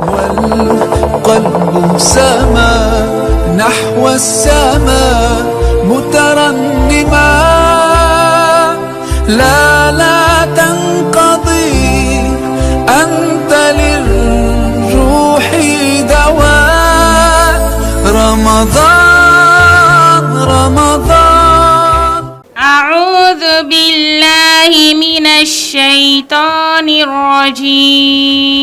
والقلب سما نحو السماء مترنما. لا لا تنقضي، أنت للروح دواء. رمضان رمضان. أعوذ بالله من الشيطان الرجيم.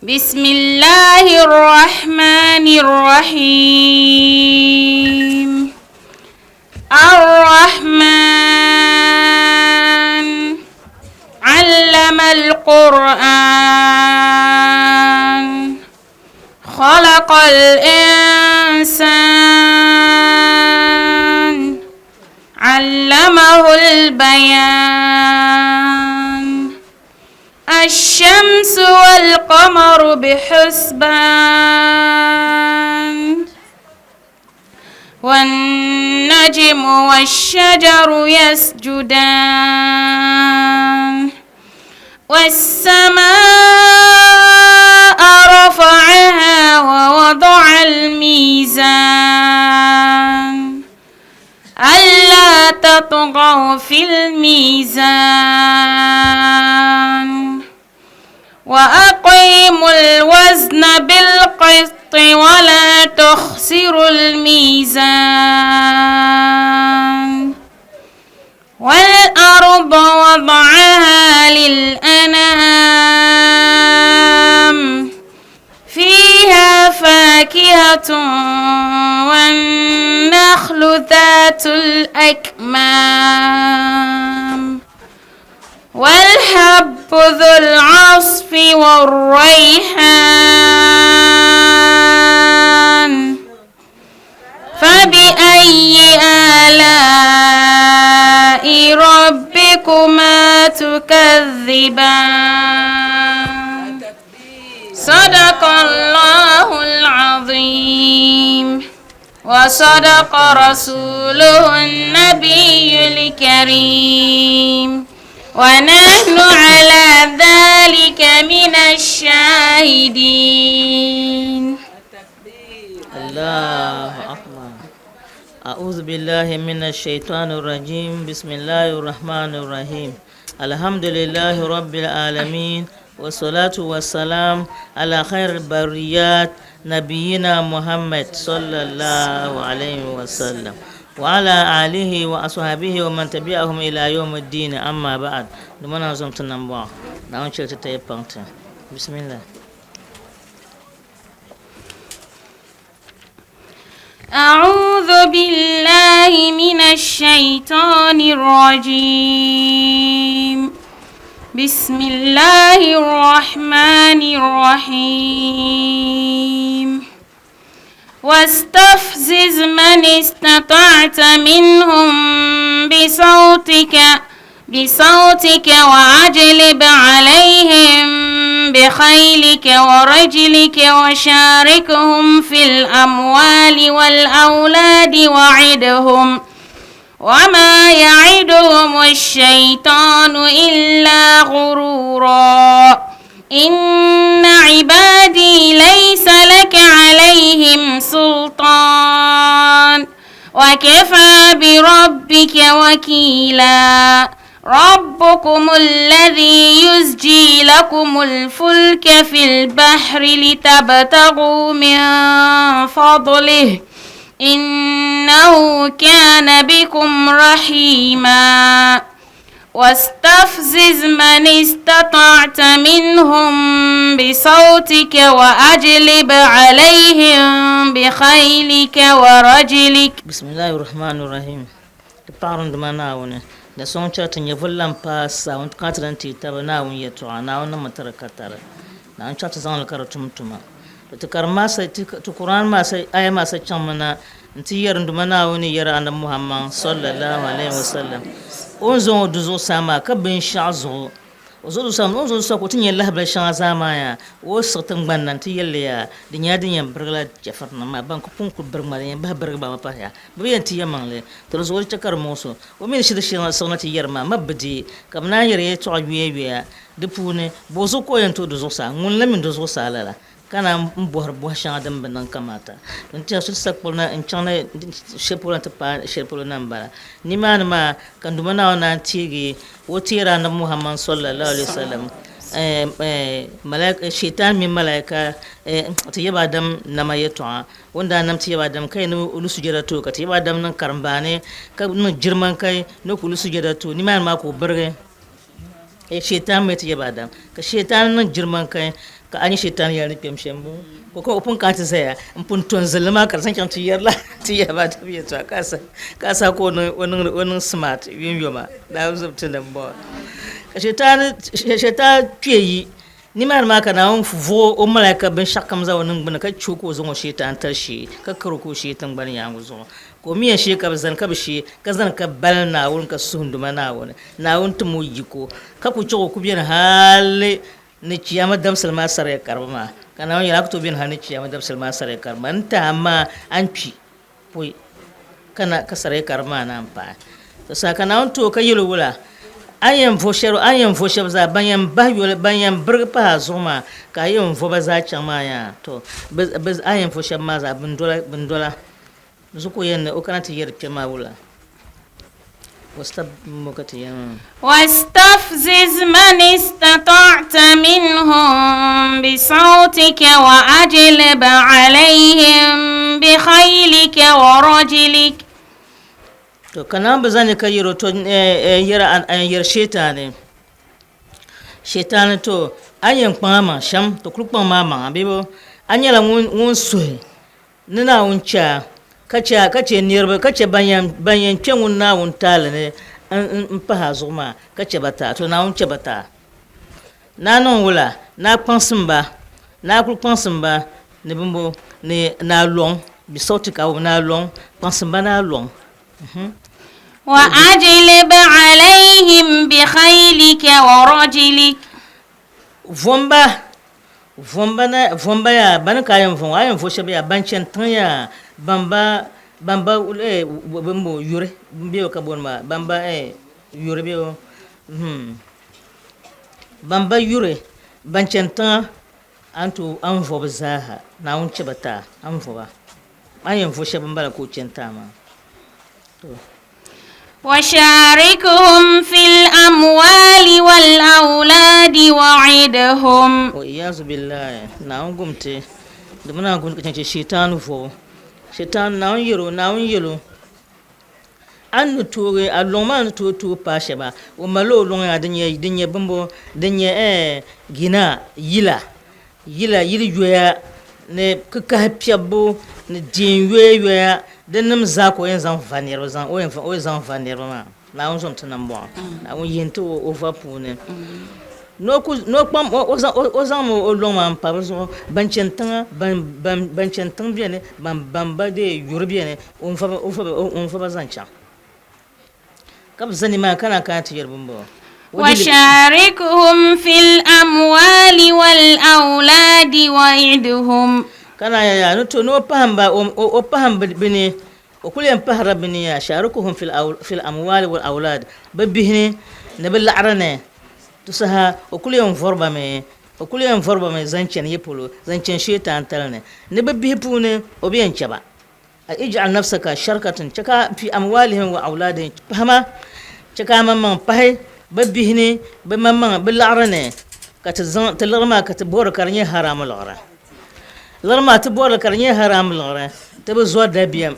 بسم الله الرحمن الرحيم. الرحمن علم القرآن، خلق الإنسان، علمه البيان. الشمس والقمر بحسبان، والنجم والشجر يسجدان، والسماء رفعها ووضع الميزان، ألا تطغوا في الميزان، وأقيموا الوزن بالقسط ولا تخسروا الميزان، والأرض وضعها للأنام، فيها فاكهة والنخل ذات الأكمام، والحب ذو العصف والريحان، فبأي آلاء ربكما تكذبان؟ صدق الله العظيم وصدق رسوله النبي الكريم، ونحن على ذلك من الشاهدين. الله أكبر. أعوذ بالله من الشيطان الرجيم. بسم الله الرحمن الرحيم. الحمد لله رب العالمين، والصلاة والسلام على خير البريات نبينا محمد صلى الله عليه وسلم وعلى آله وأصحابه ومن تبعهم إلى يوم الدين. أما بعد، لمن زمت نمبا نعم بسم الله. أعوذ بالله من الشيطان الرجيم. بسم الله الرحمن الرحيم. واستفزز من استطعت منهم بصوتك وأجلب عليهم بخيلك ورجلك وشاركهم في الأموال والأولاد وعدهم وما يعدهم الشيطان إلا غرورا. إن عبادي ليس لك عليهم سلطان وكفى بربك وكيلا. ربكم الذي يزجي لكم الفلك في البحر لتبتغوا من فضله إنه كان بكم رحيما. واستفزز من استطعت منهم بصوتك وأجلب عليهم بخيلك ورجلك. بسم الله الرحمن الرحيم. Paɣarindima Naawuni da sɔŋ chaŋ ti nyɛvuli lan paai saawun ti kana ti lan ti taba Naawuni yɛtɔɣa. Naawuni niŋmi ti di katari. Naawuni chaŋ ti zaŋ li ka di tum tuma. To ti karim maa sa, ti Quran maa sa, aya maa sa chaŋmi na nti yɛri n Duuma Naawuni ni yɛri Anabi Muhammad sallallahu alaihi wasallam o ni zaŋ o du zuɣusaa maa ka binshɛɣu zuɣu. O zo zuɣusaa o ni zo zuɣusaa ka o ti nya lahabali shɛŋa zaa maa yaa, o siɣi tiŋgbani na nti yɛli li yaa, di nyɛla din yɛn birigi la chɛfirinim maa ban ku pun kuli birigi maa, din yɛn bahi birigi ba mi pahi yaa. Bɛ bi yɛn ti yɛlimaŋli, to di zuɣu di chɛ ka di muɣis o. O mi ni shiri siɣina ti yɛri maa, mab bi deei, ka bɛ naan yɛri yɛltɔɣa yoya yoya di puuni. Bɔzuɣu ka o yɛn tooi du zuɣusaa? Ŋuni la mi du zuɣusaa lala? Ka naan bɔhiri bɔhi shɛŋa din bi niŋ kamaata. N tɛha so ti sa kpuɣi na n-chaŋ na shɛli polo na ti paai shɛli polo na m-bala. Nimaani maa ka n Duuma Naawuni naan teegi o teeri Anabi Muhammad sallallahu alaihi wasallam Shaitan mini malaika ti yaba Adam nama yɛltɔɣa. O ni daa nam ti yaba Adam ka yɛn ni o lu sujɛda ti o ka ti yaba Adam niŋ karimbaani ka niŋ jirimankai ni o ku lu sujɛda ti o. Nimaani maa ka o birigi. Shaitan mi ti yaba Adam ka shaitan niŋ girman kai ka a nya shaitan yɛli ni kpɛm shɛm bɔ ka ka o pun kana ti zaya n pun to n zilli maa ka di zaŋ chaŋ ti yɛrila ti yaba Adam yɛltɔɣa ka ka a saha ka o niŋ o niŋ smart yomyoma daa zib ti ni m-bɔŋɔ ka shaitan shaitan kpee yi nimaani maa ka Naawuni vuɣi o malaika binshɛɣukam zaa o niŋgbuni ka che o ka o zaŋ o shaitan tali shee ka kari o ka o shee tiŋgbani yaaŋa zuɣu Ka o mi yɛn shee ka bɛ zani ka bɛ shee, ka zani ka bali Naawuni ka suhi Duuma Naawuni. Naawuni tim o yiko, ka ku chɛ o ku beni hali ni Chiyaama dabisili maa sariya karibu maa. Ka Naawuni yɛli, A ku tooi beni hali ni Chiyaama dabisili maa sariya karibu maa. N ti a maa a ni kpi pɔi ka na ka sariya karibu maa naan paai. To saha ka Naawuni ti o ka yɛl o wula, A ni yɛn vo shɛli, a ni yɛn vo shɛba zaa, ban yɛn bahi yoli, ban yɛn birigi pahi a zuɣu maa, ka a yɛn vo ba zaa chaŋ maa yaa, to bɛ, bɛ, a ni yɛn vo shɛba maa zaa, bɛn dola, bɛn dola. Zuku yɛn ni o kana ti yɛri kpɛ maa wula? Wastafziz man istata'ta minhum bisawtika wa ajlib alayhim bi khaylika wa rajlik. To ka naan bi zani ka yɛri o to yɛri shɛtani Shɛtani to a yɛn kpaŋ a maŋ shɛm to kuli kpaŋ maa maŋa bee bo a nyɛla ŋun suhi Ni Naawuni chɛ a, ka chɛ a, ka chɛ niriba, ka chɛ ban yɛn, ban yɛn kpe ŋun Naawuni taali ni m-pahi a zuɣu maa, ka chɛ ba ti a. To Naawuni chɛ ba ti a. Ni a niŋ wula? Ni a kpaŋsim ba, ni a kul kpaŋsim ba ni bimbo, ni, ni a lɔŋ, bisautika, ni a lɔŋ, kpaŋsim ba ni a lɔŋ. Wa ajlib alayhim bi khaylika wa rajlik. Vomba, vomba na, vomba yaa, bani ka a yɛn vɔŋ, a yɛn vo shɛba yaa, ban chani tiŋ yaa, ban ba, ban ba eh, bimbo, yuri m-be o ka booni maa, ban ba eh, yuri be o, hmm, ban ba yuri, ban chani tiŋa, a ni tooi, a ni vo bɛ zaaha, Naawuni chɛ ba ti a, a ni vo ba. A ni yɛn vo shɛba m-bala ka o chani ti a maa. To. Washarikuhum fil amwali wal awladi wa'idhum. Wa iyazu billahi, Naawuni gum ti, domin Naawuni gum ti ka chaŋ chɛ shiitaani vobu. Shiitaani, Naawuni yɛl o, Naawuni yɛl o, A ni tooi, a luŋ maa ni tooi tooi paai shɛba, o malila o luŋ yaa din nyɛ, din nyɛ bimbo, din nyɛ ɛɛ gina, yila, yila, yili yoya ni kikahi piɛbbu ni diɛn yoya yoya din nim zaa ka o yɛn zaŋ va niriba zaŋ o yɛn o yɛn zaŋ va niriba maa Naawuni zom ti nambɔɣu Naawuni yihi n-ti o o va puuni ni o ku ni o kpam o zaŋ o zaŋmi o lɔŋ maa m-pa bɛ zuɣu ban chani tiŋa ban ban ban chani tiŋ beni ban ban ba dee yuri beni o ni va ba o va ba o ni va ba zaŋ chaŋ Ka bɛ za nimaani ka naan kana ti yɛli bɛmbɔŋɔ, Washarikuhum fil amwali wal awladi wa'idhum. Ka naan yɛli yaa, ni to ni o pahim ba, o pahim bɛ ni, o kuli yɛn pahirila bɛ ni yaa, sharikuhum fil amwali wal awlad, bɛ bihi ni, ni bɛ laɣiri ni, di saha o kuli yɛn vɔri ba mi, o kuli yɛn vɔri ba mi zaŋ chani yi polo, zaŋ chani Shietaantali ni, ni bɛ bihi puuni o bi yɛn chɛ ba. A ij'al nafsaka sharikatan, chɛ ka fi amwalihim wa awladihim, pahima, chɛ ka a maŋmaŋ pahi bɛ bihi ni bɛ maŋmaŋ bɛ liɣiri ni, ka ti zaŋ ti liɣiri maa ka ti bɔri ka di nyɛ haramu liɣiri. Liɣiri maa ti bɔri li ka di nyɛ haramu liɣiri, ti bi zɔri dabiɛm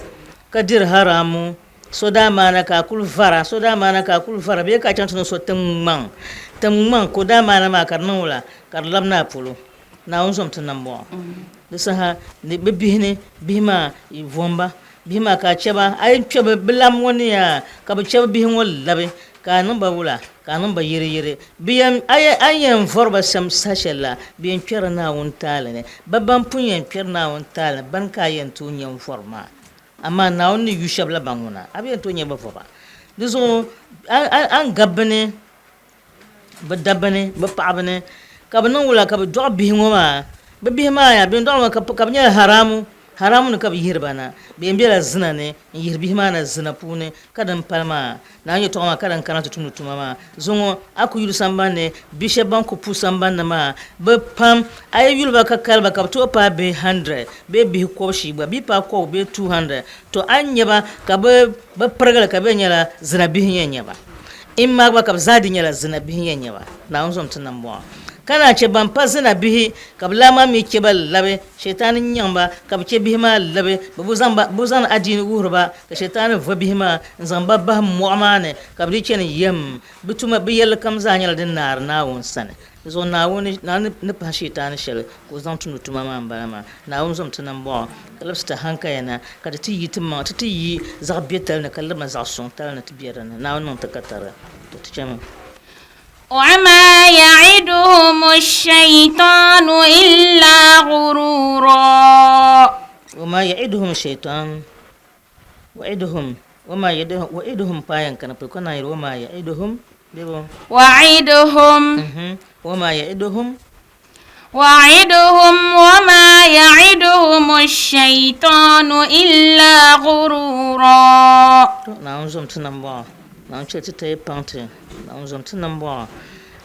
ka diri haramu, so daa maana ka a kuli vara, so daa maana ka a kuli vara bee ka a chaŋ ti niŋ so tiŋŋmaŋ, tiŋŋmaŋ ka o daa maana maa ka di niŋ wula ka di labina a polo. Naawuni zom ti nambɔɣu. Di saha ni bɛ bihi ni bihi maa yi vɔŋ ba, bihi maa ka a chɛ ba, a yi kpe bɛ bɛ lam ŋɔ ni yaa, ka bɛ chɛ bɛ bihi ŋɔ labi, ka a niŋ ba wula? Ka a niŋ ba yɛriyɛri. Bɛ yɛn, a yɛn, a ni yɛn vɔri ba shɛm saha shɛli la, bɛ yɛn kpɛrila Naawuni taali ni. Bɛ ban pun yɛn kpɛri Naawuni taali ni, bani ka a yɛn tooi nya n-vɔri maa? Amaa Naawuni ni yu shɛba la ban ŋuna, a bi yɛn tooi nya bɛ vɔba. Di zuɣu a, a, a ni gabi bɛ ni. Bɛ dabba ni, bɛ paɣaba ni, ka bɛ niŋ wula ka bɛ dɔɣi bihi ŋɔ maa? Bɛ bihi maa yaa, bɛ ni dɔɣi maa ka bɛ nyɛla haramu, haramu ni ka bɛ yihiri ba na. Bɛ yɛn bela zina ni n-yihiri bihi maa na zina puuni ka din pali maa. Naawuni yɛtɔɣa maa ka din kana ti tumdi tuma maa. Zuŋɔ a ku yuli samban ni, bi shɛba ban ku pu samban ni maa, bɛ pam, a yi yuli ba ka kali ba ka bɛ tooi paai bihi 100 bee bihi kɔbishii gba, bɛ yi paai kɔbigu bee 200, tɔ a ni nya ba ka bɛ bɛ pirigi li ka bɛ nyɛla zina bihi n-yɛn nyɛ ba. In maa gba ka bɛ zaa di nyɛla zina bihi n-yɛn nyɛ ba. Naawuni zom ti nambɔɣu. Ka naan chɛ ban pa zina bihi ka bɛ lahi maa mi chɛ ba labi, Shɛtaani n-nyaŋ ba ka bɛ chɛ bihi maa labi, bɛ bi zaŋ ba, bɛ bi zaŋdi adiini wuhiri ba, ka Shɛtaani va bihi maa n-zaŋ ba bahi mɔɣu maa ni ka bɛ di chani yɛm. Bɛ tuma, bɛ yɛlli kam zaa nyɛla din naari Naawuni sani. Di zuɣu Naawuni ni pahi Shɛtaani shɛli ka o zaŋ tumdi tuma maa m-bala maa. Naawuni zom ti nambɔɣu ka labisi ti hankaya na ka di ti yi ti maŋa, ti ti yi zaɣ biɛtali ni ka labina zaɣ suŋ tali ni ti be di ni. Naawuni niŋ ti katariga. To ti chami. وما يعدهم الشيطان إلا غرورا. وما يعدهم الشيطان وعدهم وما يعدهم وعدهم payan kana poi kana yɛri وما يعدهم bebo. وعدهم. وما يعدهم. وعدهم وما يعدهم الشيطان إلا غرورا. To Naawuni zom ti nambɔɣu, Naawuni chɛ ti tayi paŋ ti, Naawuni zom ti nambɔɣu.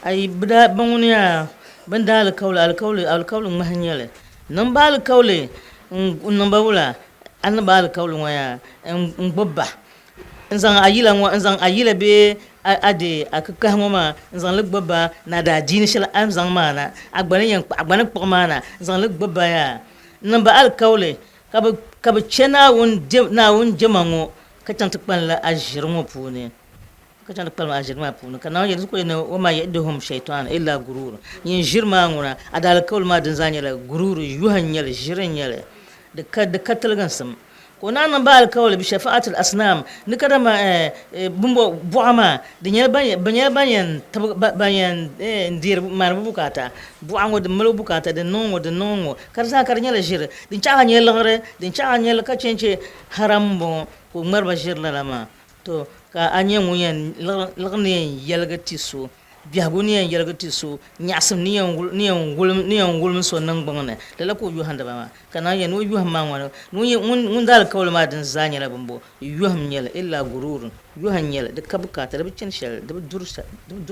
Ayi bɛ daa bɛ ŋuni yaa bɛ ni daa alikauli alikauli alikauli ŋmahi n-nyɛ li. Niŋ ba alikauli n-niŋ ba wula? A ni niŋ ba alikauli ŋɔ yaa n-gbubi ba n-zaŋ a yila ŋɔ n-zaŋ a yila bee a de a kikahi ŋɔ maa n-zaŋ li gbubi ba ni a daadiini shɛli a ni zaŋ maa na, a gba ni yɛn a gba ni kpuɣi maa na n-zaŋ li gbubi ba yaa n-niŋ ba alikauli ka bɛ ka bɛ chɛ Naawuni Naawuni jɛma ŋɔ ka chaŋ ti kpalim la a ʒiri ŋɔ puuni. Ka chaŋ ti kpalim a ʒiri maa puuni, ka Naawuni yɛli, Di ku yɛli ni, Wama ya'iduhum shaytan illa guruur. Nyin ʒiri maa ŋuna, a daalikauli maa din zaa nyɛla guruur, yuha n-nyɛ li, ʒiri n-nyɛ li, di ka, di ka tiliginsim. Ka o naan niŋ ba alikauli bi shafa'atil asnaam, ni kadama bɛmbɔ, buɣa maa, di nyɛla ban, bɛ nyɛla ban yɛn tibigi, ban yɛn n-deeri maani bɛ bukaata. Buɣa ŋɔ, di mali o bukaata, di niŋ ŋɔ, di niŋ ŋɔ, ka di zaa ka di nyɛla ʒiri. Din chaɣ a nyɛ liɣiri, din chaɣ a nyɛ li ka chɛ n-chɛ haram m-bɔŋɔ, ka o ŋmari ba ʒiri lala maa. To, ka a nyɛ ŋun yɛn liɣiri ni yɛn yɛligi ti so, biɛhigu ni yɛn yɛligi ti so, nyaɣisim ni yɛn wulim so niŋgbuŋ ni, lala ka o yɔhindi ba maa. Ka naan yɛli ni o yɔhim maa ŋɔ ni, ŋun daalikauli maa din zaa nyɛla bimbo, yɔhim n-nyɛ li, illaa guruur, yɔhim n-nyɛ li, di ka bukaata, di bi chani shɛli, di bi duri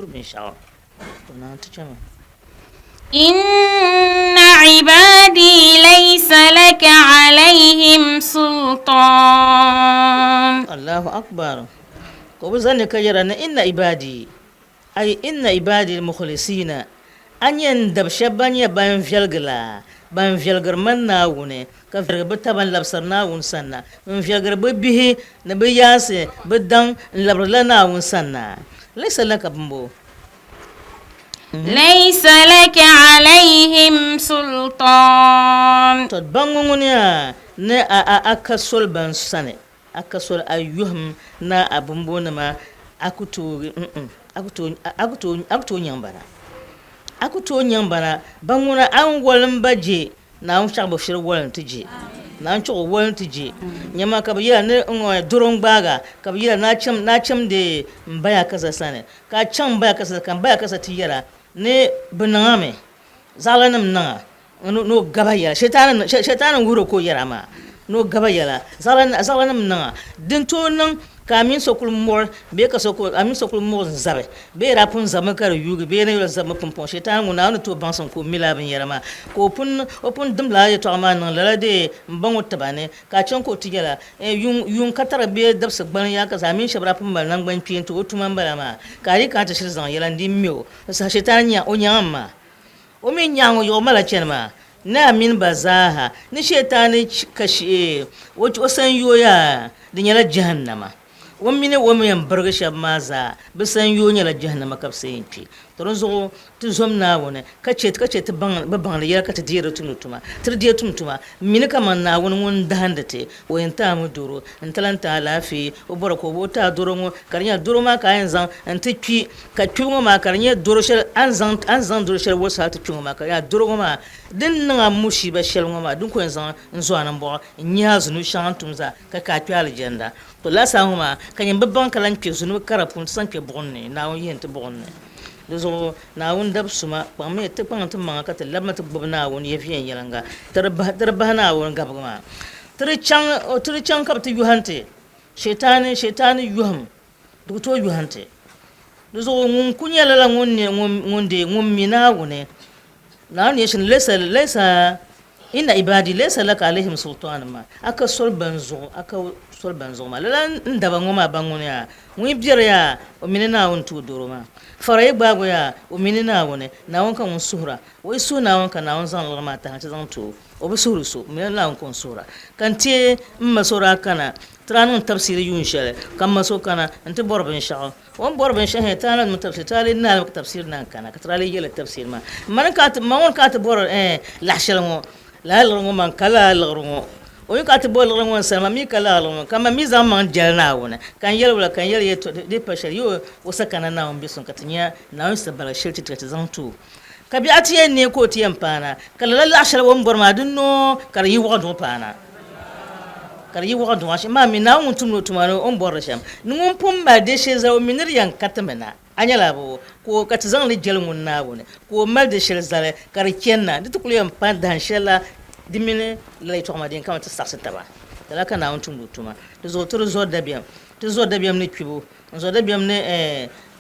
binshɛɣu. To, naan ti chami. Inna ibadi laysa laka alayhim sultan. Allahu akbar. Ka o bi zani ka yɛra ni inna ibadi, ay inna ibadi al-mukhlisina, a nyɛ n dab shɛba ban nyɛ ban viɛlgi la, ban viɛlgiri man Naawuni, ka viɛlgiri bɛ taba n-labisiri Naawuni sanna, n-viɛlgiri bɛ bihi ni bɛ yaansi, bɛ daŋ n-labirila Naawuni sanna. Laysa laka bimbo. Laysa laka alayhim sultan. Tɔ! Ban ŋɔ ŋuni a ni a a a ka soli ban sani, a ka soli a yɔhim na a bimbonima, a ku tooi, mm-mm, a ku tooi, a ku tooi, a ku tooi nyaŋ ba na. A ku tooi nyaŋ ba na. Ban ŋuna a ni wolim ba je Naawuni chaɣ bi shiri woli nti je. Naawuni chaɣ o woli nti je. Nyama ka bɛ yɛla ni n-ŋɔ doro n-gbaag a, ka bɛ yɛla ni a cham, ni a chamdi m baya kasa sani. Ka a chaŋ m baya kasa, ka m baya kasa ti yɛl a ni bɛ niŋ a mi, zaɣilanim niŋ a, ni o gaba yɛla. Shɛtaani n-wuhir o ka o yɛr a maa, ni o gaba yɛla, zaɣilanim niŋ a. Din tooi niŋ ka a mini so kul muɣi bee ka so kul a mini so kul muɣi n-zabi bee daa pun zabimi ka di yuugi bee na yoli zabimi pumpɔŋɔ, Shetani ŋun Naawuni ni ti o baŋsim ka o mi lala binyɛra maa, ka o pun o pun dimla a yɛtɔɣa maa niŋ lala dee m-baŋ o tiba ni, ka a chaŋ ka o ti yɛl a, Yuŋ, yuŋ ka tari bee dabisi gbaliŋ yaa ka zaa a mini shɛba daa pun mali naŋgbankpeeni ti o tuma m-bala maa, ka a yi kana ti shiri zaŋ yɛla n-di m-mi o, di saha Shetani nya o nyaŋ maa. O mi nyaŋ o yiɣi o mala chani maa ni a mini ba zaaha ni Shetani ka o sanyoo yaa di nyɛla jahannama. O mini o ni yɛn birigi shɛba maa zaa bɛ sanyoo nyɛla jahannama ka bɛ sa yɛn kpi. To di zuɣu ti zom Naawuni ka chɛ ka chɛ ti bi baŋdi yɛla ka ti deeri tumdi tuma. Ti di deei tum tuma mini kaman Naawuni ŋun dahindi ti, o yɛn ti a mi doro n-ti lan ti alaafee. O bɔri ka o ti a doro ŋɔ ka di nyɛla doro maa ka a yɛn zaŋ n-ti kpi. Ka kpibu ŋɔ maa ka di nyɛ doro shɛli a ni zaŋ a ni zaŋ doro shɛli wolisi hali ti kpi ŋɔ maa ka di nyɛla doro ŋɔ maa din niŋ a mushiiba shɛli ŋɔ maa din ku yɛn zaŋ n zo a nimbɔɣu n-nyɛ a zunubi shɛŋa n tum zaa ka ka a kpi alijanna. To laasabu ŋɔ maa ka nyin bi baŋ ka lan kpe zunubi kara puuni ti zaŋ kpe buɣim ni Naawuni yihi n-ti buɣim ni. Di zuɣu Naawuni dab suma, kpaŋmi ti kpaŋ ti maŋa ka ti labimi ti gbubi Naawuni ya viɛnyɛliŋga, ti di bahi, ti di bahi Naawuni gabigu maa. Ti di chaŋ, ti di chaŋ ka bɛ ti yɔhi ti, Shɛtaani, Shɛtaani yɔhim, di ku tooi yɔhi ti. Di zuɣu ŋun ku nyɛ lala ŋun ne, ŋun, ŋun deei, ŋun mi Naawuni, Naawuni yɛli shɛli, Laysa, laysa, inna ibaadi laysa laka alayhim sultaan maa, a ka soli ban zuɣu, a ka soli ban zuɣu maa. Lala n daba ŋɔ maa ban ŋuni yaa, ŋun yi biɛri yaa, o mi ni Naawuni ti o doro maa. Fara yi gbaagi o yaa, o mi ni Naawuni, Naawuni ka ŋun suhira. O yi suhi Naawuni ka Naawuni zaŋ liɣiri maa tahi nti zaŋ ti o, o bi suhiri so, o mi ni Naawuni ka o ni suhira. Ka n teei m ma so daa kana, ti daa niŋ tabsiiri yuun shɛli, ka m ma so kana nti bɔri binshɛɣu. O ni bɔri binshɛɣu hee, ti daa niŋ tabsiiri, ti daa lee naai mi ka tabsiiri naan kana, ka ti daa lee yɛli tabsiiri maa. M ma ni ka a ti, m ma ŋɔ ni ka a ti bɔri ɛɛn laɣ shɛli ŋɔ, lala liɣiri ŋɔ man ka lala liɣiri ŋɔ. O ni ka a ti bɔri liɣiri ŋɔ n sani, man mi ka lala liɣiri ŋɔ, ka man mi zaŋ maŋ jɛli Naawuni. Ka n yɛli wula, ka n yɛli yɛltɔɣa di pa shɛli, yi o sa kana Naawuni be suŋ ka ti nya Naawuni sa baligi shɛli ti ti ka ti zaŋ ti o. Ka biɛɣu ti yɛn neei ka o ti yɛn paana, ka lala laɣ shɛli o ni bɔri maa di noo ka di yi wɔɣ duɣu paana. Ka di yi wɔɣ duɣu shɛm maa mi Naawuni ŋun tumdi o tuma ni o ni bɔri li shɛm ni ŋun pun mali di shɛli zali o mi ni di yɛn ka ti mi na. A nyɛla bɔ ka o ka ti zaŋ li jɛli ŋun Naawuni ka o mali di shɛli zali ka di chani na di ti kuli yɛn pa dahin shɛli la di mini lala yɛtɔɣa maa din kama ti saɣisi taba. Lala ka Naawuni tumdi o tuma. Di zuɣu ti di zɔri dabiɛm. Ti zɔri dabiɛm ni kpibu. N zo dabiɛm ni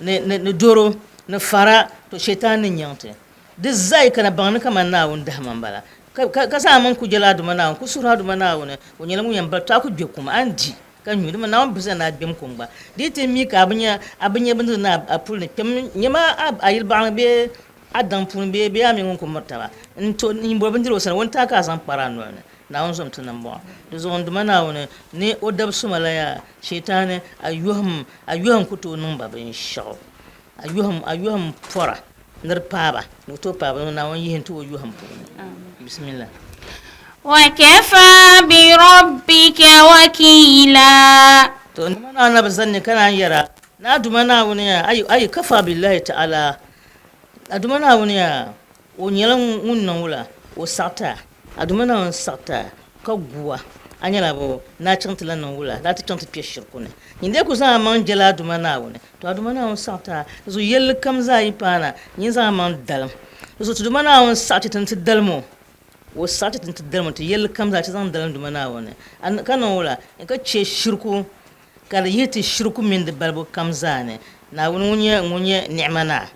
ni ni ni doro ni fara to Shɛtan ni nyaŋ ti. Di zaa yi kana baŋ ni kaman Naawuni dahima m-bala. Ka ka ka zaŋ a maŋ ku jɛli a Duuma Naawuni, ku suhiri a Duuma Naawuni, o nyɛla ŋun yɛn bali to a ku gbe kum, a ni di ka nyu, dama Naawuni bi zani ni a gbem kum gba. Di yi ti mi ka a bi nya a bi nya bindirigu ni a puli ni kpɛm, nyama a a yili baɣa ni bee a daŋ puuni bee bee a mini ŋun ku miri taba n-to n-boli bindirigu o sani, o ni taai ka a zaŋ kpari a noli ni. Naawuni zom ti nambɔɣu. Di zuɣu n Duuma Naawuni ni o dab suma la yaa, Shiitaani, a yɔhim, a yɔhim ku tooi niŋ ba binshɛɣu. A yɔhim, a yɔhim pɔra ni di paai ba, ni ku tooi paai ba, Naawuni yihi n-ti o yɔhim puuni. Bismillah. Wakafa bi rabbika wakila. To n Duuma Naawuni na bi zani ni ka naan yɛra, Ni a Duuma Naawuni yaa, ayi, ayi kafa billahi ta'ala, a Duuma Naawuni yaa, O nyɛla ŋun niŋ wula? O saɣiti a. A Duuma Naawuni saɣiti a ka gu a. A nyɛla bo ni a chaŋ ti lan niŋ wula? Ni a ti chaŋ ti kpe shiriku ni. Nyin dee ku zaŋ a maŋ jɛli a Duuma Naawuni, to a Duuma Naawuni saɣiti a. Di zuɣu yɛlli kam zaa yi paana, nyin zaŋ a maŋ dalim. Di zuɣu ti Duuma Naawuni saɣiti ti ni ti dalim o. O saɣiti ti ni ti dalim o, ti yɛlli kam zaa ti zaŋ dalim Duuma Naawuni. Ka niŋ wula? Ka chɛ shiriku ka di yihi ti shiriku mini di balibu kam zaa ni. Naawuni ŋun nyɛ ŋun nyɛ ni'ima naa.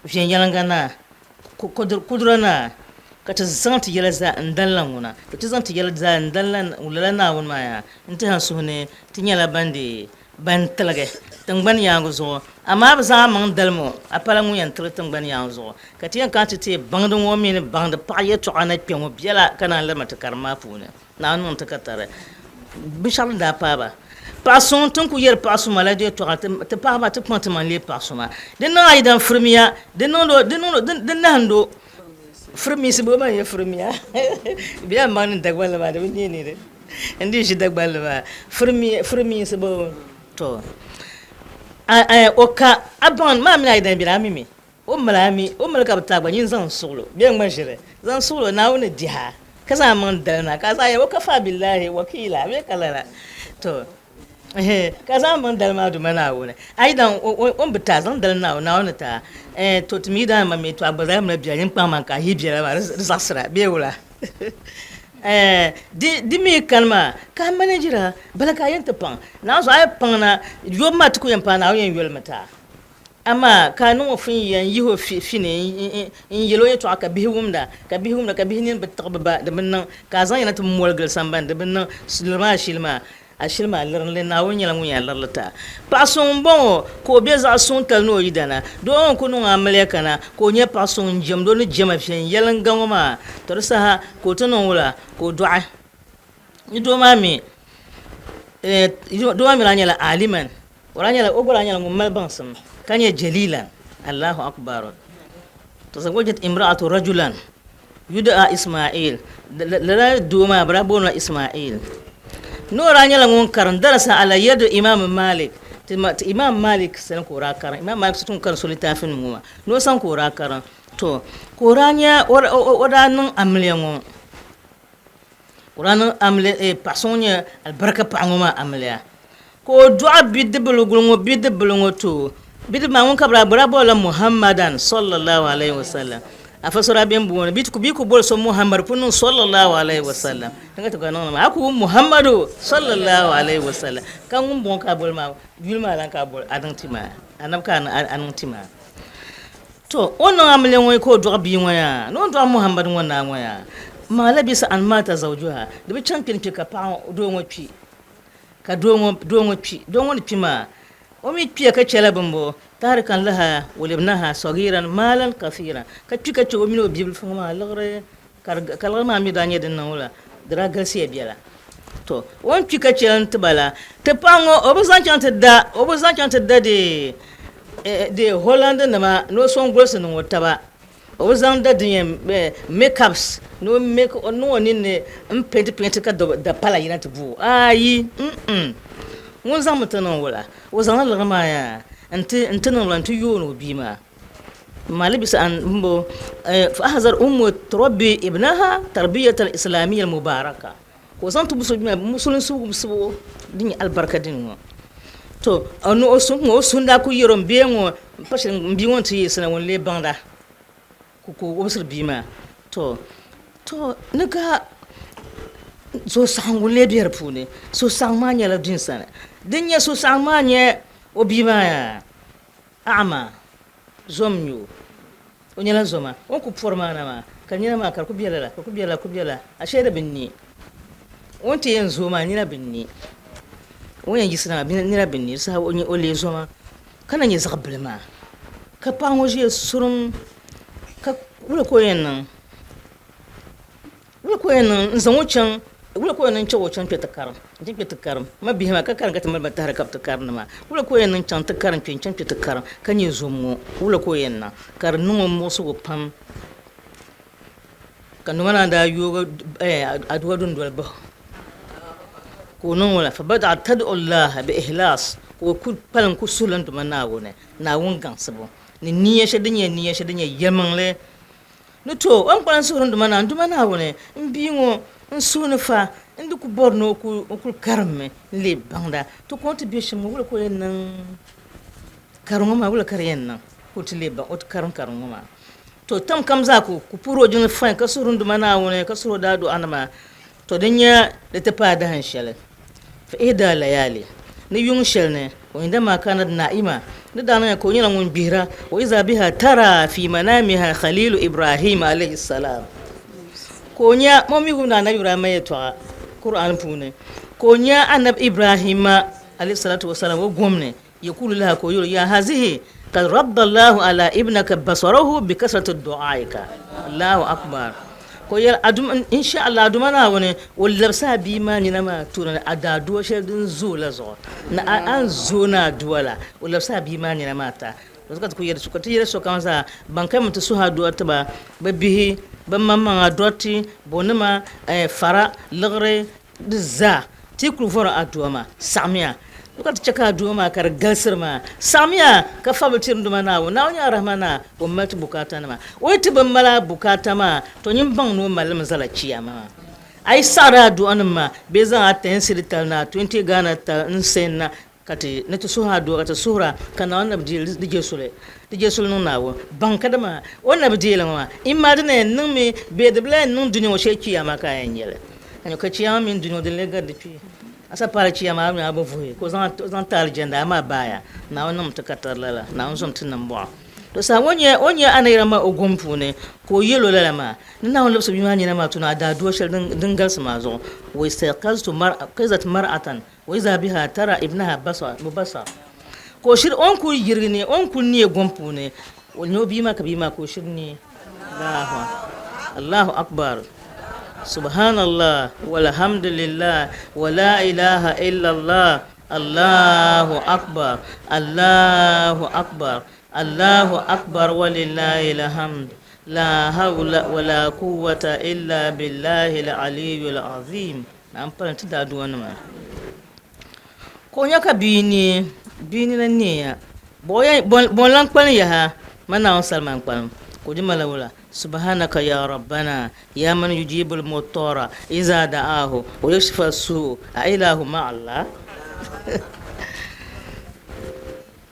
Viɛnyɛliŋga naa, kudura naa, ka ti zaŋ ti yɛla zaa n-dalila ŋuna. To ti zaŋ ti yɛla zaa n-dalila lala Naawuni maa yaa, n-tɛha n suhu ni ti nyɛla ban deei ban tiligi tiŋgbani yaaŋa zuɣu. Amaa a bi zaŋ amaŋ dalim o, a pala ŋun yɛn tiligi tiŋgbani yaaŋa zuɣu. Ka ti yɛn kana ti teei baŋdi ŋɔ mini baŋdi paɣa yɛtɔɣa na kpe ŋɔ biɛla ka naan lirima ti karim maa puuni. Naawuni niŋ ti ka tari binshɛɣu din daa paai ba. Paɣa suŋ, ti ni kuli yɛri paɣa suma la yɛtɔɣa, ti paɣaba ti kpaŋ ti maŋ leei paɣa suma. Di niŋ a yidan firimiya, di niŋdi o, di niŋdi o, di nahindi o. Firimiisi bɔ man yɛ firimiya? Bɛ yɛn baŋ ni Dagbanli maa di bi neei ni di n dii ʒi Dagbanli maa. Firimiya, firimiinsi bɔ to a o ka a baŋ maa mini a yidan beni a mi mi. O mali a mi, o mali ka bi taai gba, nyin zaŋ suɣilo bee ŋma ʒiri zaŋ suɣilo Naawuni ni dihi a, ka zaŋ a maŋ dali na, ka a zaŋ yɛli, Wakafa billahi wakiila, bee ka lala, to ehe, ka a zaŋ a maŋ dali maa Duuma Naawuni, a yi daŋ o ni bi taai, zaŋ dali Naawuni, Naawuni ni taai, eh, to ti mi yi daŋ ma mi, to a gba zaa mali biɛla, nyin kpaŋ maŋ ka a yihi biɛla maa di zaɣisira bee wula? Eh, di, di mi kani maa, ka a manajira, bala ka a yɛn ti paŋ, naanzuɣu a yi paŋ na, yobu maa ti ku yɛn paai Naawuni yɛn yolimi ti a. Amaa ka a niŋ o funya n-yih o fini n-yɛl o yɛtɔɣa ka bihi wumda, ka bihi wumda, ka bihi nini bi tiɣi bɛ ba, di bi niŋ, ka a zaŋ ya na ti moli gili sambani, di bi niŋ, liri maa ashili maa, ashili maa liri li, Naawuni nyɛla ŋun yɛn liri li ti a. Paɣ suŋ m-bɔŋɔ, ka o be zaɣ suŋ tali ni o yidana. Doo ŋɔ n-ku niŋ amiliya kana, ka o nyɛ paɣ suŋ n-jɛmd o ni jɛma viɛnyɛliŋga ŋɔ maa, tɔ di saha ka o ti niŋ wula? Ka o dɔɣi. Ni doo maa mi, doo maa mi daa nyɛla aliman, o daa nyɛla, o gba daa nyɛla ŋun mali baŋsim ka nyɛ jalilan, Allahu Akbar. Tazawwajat imra'atu rajulan yud'a Ismail, lala doo maa bɛ daa booni o la Ismail. Ni o daa nyɛla ŋun karim darasa ala yadi Imam Malik, ti Imam Malik sani ka o daa karim, Imam Malik so ti karim so litaafi nim ŋɔ maa, ni o sani ka o daa karim. To ka o daa nya, o daa niŋ amiliya ŋɔ. Ka o daa niŋ amiliya, eh, paɣa so ŋun nyɛ alibarika paɣa ŋɔ maa amiliya. Ka o dɔɣi bidibbiligu ŋɔ, bidibbil ŋɔ ti o. Bidib maa ŋun ka bɛ daa boli bolila Muhammadan sallallahu alaihi wasallam. Afa so daa beni booni bɛ ti ku boli so Muhammad pun niŋ sallallahu alaihi wasallam. Din ka ti ka niŋdi maa a ku wum Muhammadu sallallahu alaihi wasallam ka ŋun bɔŋɔ ka a boli maa yuli maa lan ka a boli a niŋ ti maa anabi ka a niŋ ti maa. To o niŋ amiliya ŋɔ ka o dɔɣi bia ŋɔ yaa ni o ni dɔɣi Muhammad ŋɔ naa ŋɔ yaa maa labisa an mata zawjuha di bi chaŋ kpini kpi ka paɣa doo ŋɔ kpi ka doo ŋɔ doo ŋɔ kpi doo ŋɔ ni kpi maa o mi kpiya ka chɛla bimbo tarikan laha walibnaha sagiran maalan kathiran ka kpi ka chɛ o mini o bibilifu ŋɔ maa liɣiri ka ka liɣiri maa mi daa nyɛ din niŋ o la di daa galisiya biɛla to o ni kpi ka chɛli n tiba la ti paɣa ŋɔ o bi zaŋ chaŋ ti da o bi zaŋ chaŋ ti da di di Holland nima ni o sɔŋ golisi niŋ o taba o bi zaŋ da din yɛn makeups ni o make o niŋ o ninni n penti penti ka da pala yina ti bu ayi ŋun zaŋmi ti niŋ wula o zaŋla liɣiri maa yaa n ti n ti niŋ wula n ti yooni o bia maa ma labisa an mbo fa ahzar ummu turabbi ibnaha tarbiyatan islamiyya mubaraka ka o zaŋ ti musulinsi wumsibu din nyɛ alibarika dini ŋɔ to o suhu daa ku yɛro n bia ŋɔ pa shɛli n bia ŋɔ n ti yiɣisina ŋun lee baŋda ka o wumsiri bia maa to to ni ka suhusaɣingu lee be di puuni suhusaɣingu maa nyɛla din sani din nyɛ suhusaɣingu maa nyɛ o bia maa yaa aɣama zom n-nyɛ o O nyɛla zoma. O ni ku pɔri maa na maa, ka nina maa ka di ku be lala, ka ku be lala, ku be lala, ashee di bi ne. O ni ti yɛn zooi maa, nina bi ne. O ni yɛn yiɣisi na maa, nina bi ne. Di saha o leei zoma ka na nyɛ zaɣ bili maa. Ka paɣa ŋɔ ʒiya surum, ka wula ka o yɛn niŋ? Wula ka o yɛn niŋ n-zaŋ o chaŋ, wula ka o yɛn niŋ n-chaŋ o chaŋ kpe ti karim, n-chaŋ kpe ti karim ma bihi maa ka karim ka ti mali ba tahiri ka bɛ ti karindi maa. Wula ka o yɛn niŋ chaŋ ti karim kpe n-chaŋ kpe ti karim ka nyɛ zom ŋɔ? Wula ka o yɛn niŋ ka di niŋ o muɣisigu pam ka noma naan daa yoogi aduwa dundoli bahi o ka o niŋ wula? Fabada'a tad'u Allaha bi ihlaas ka o kuli kpalim ku suhila n Duuma Naawuni, Naawuni gaŋsibu ni niya shɛli din nyɛ niya shɛli din nyɛ yɛlimaŋli Ni to, o ni kpalim suhiri n Duuma Naa, N Duuma Naawuni, m bia ŋɔ, n suhu ni fa, n di ku bɔri ni o kul karimmi n-leei baŋda. To ka o ni ti be shɛm ŋɔ, wula ka o yɛn niŋ kariŋ ŋɔ maa? Wula ka di yɛn niŋ ka o ti leei baŋ o ti karim kariŋ ŋɔ maa? To tam kam zaa ka o ku puhiri o jiŋli fain ka suhiri n Duuma Naawuni, ka suhiri o daaduɣanima. To din nyɛ di ti paai dahin shɛli, fi ihda layali, ni yuŋ shɛli ni, wa indama kanat na'ima, ni daa niŋya ka o nyɛla ŋun gbihira, wa iza biha tara fi manamiha khalilu Ibrahim alayhi salam, ka o nya, o mi wumdi Anabi Ibrahima yɛtɔɣa Kur'an puuni, ka o nya Anabi Ibrahima alayhi salatu wa salam o gom ni, yakulu laha ka o yɛli o, ya hazihi kad radda Allahu ala ibnaka basarahu bi kasrati du'aika. Allahu akbar. Ka o yɛli, Aduma, insha Allah, Aduma Naawuni, o labisi a bia maa nina maa tooni ni a daadua shɛli din zooi la zuɣu, ni a ni zooi ni adua la, o labisi a bia maa nina maa ta. Di zuɣu ka ti ku yɛli, ka ti yɛli sokam zaa, ban kami ti suhi adua ti ba, bɛ bihi, bɛ maŋmaŋa, dɔriti, bonima, fara, liɣiri, Di zaa, ti kul vɔri adua maa, saɣimiya ka ti chɛ ka adua maa ka di galisiri maa. Saɣimiya ka fabili tiri n Duuma Naawuni. Naawuni nyɛla Rahima Naa, o mali ti bukaatanima. O yi ti bi mali a bukaata maa, tɔ nyin baŋ ni o mali li mi zala Chiyaama maa. A yi saɣiri aduanim maa bee zaŋ a 10 cedi tali ni a 20 Ghana tali n-send na ka ti ni ti suhi adua ka ti suhira ka Naawuni na bi deei di je suli, di je suli niŋ Naawuni baŋ kadama o ni na bi deei li ŋɔ maa, imma di na yɛn niŋmi bee di bi lahi niŋ dunia ŋɔ shee Chiyaama ka a yɛn nyɛ li. Ka nyɛ ka Chiyaama mini dunia ŋɔ din lee gari di kpee. A sa paali Chiyaama a mi a bi vuhi ka o zaŋ ti alijanda amaa baaya Naawuni niŋmi ti ka tari lala, Naawuni zom ti nimbɔɣu. To saha ŋɔ nyɛ o ni nyɛ anayira maa o gom puuni ka o yɛl o lala maa, ni Naawuni labisi bia maa nina maa tuna a daadua shɛli din galisi maa zuɣu, wa istayqaztu mar'atan Wa iza biha tara ibnaha mubasar, ka o shiri o ni kuli yirigi ni o ni kuli neei gom puuni, o nya o bia maa ka bia maa ka o shiri neei. Allahu akbar Subhanallah walhamdulillah wa la ilaha illallah Allahu akbar Allahu akbar Allahu akbar walillahil hamd la hawla wa la quwwata illa billahil aliyyil azim. Naa m-pali nti daaduanima. Ka o nya ka bia neei, bia nina neeya. Bɔ n-lan kpalim yaha? Man Naawuni salima n-kpalim. Ka o di mali wula, Subhanaka ya Rabbana, ya man yujibul muttora iza da'ahu wa yakshifu as-su'u, a ilahu ma'a Allah?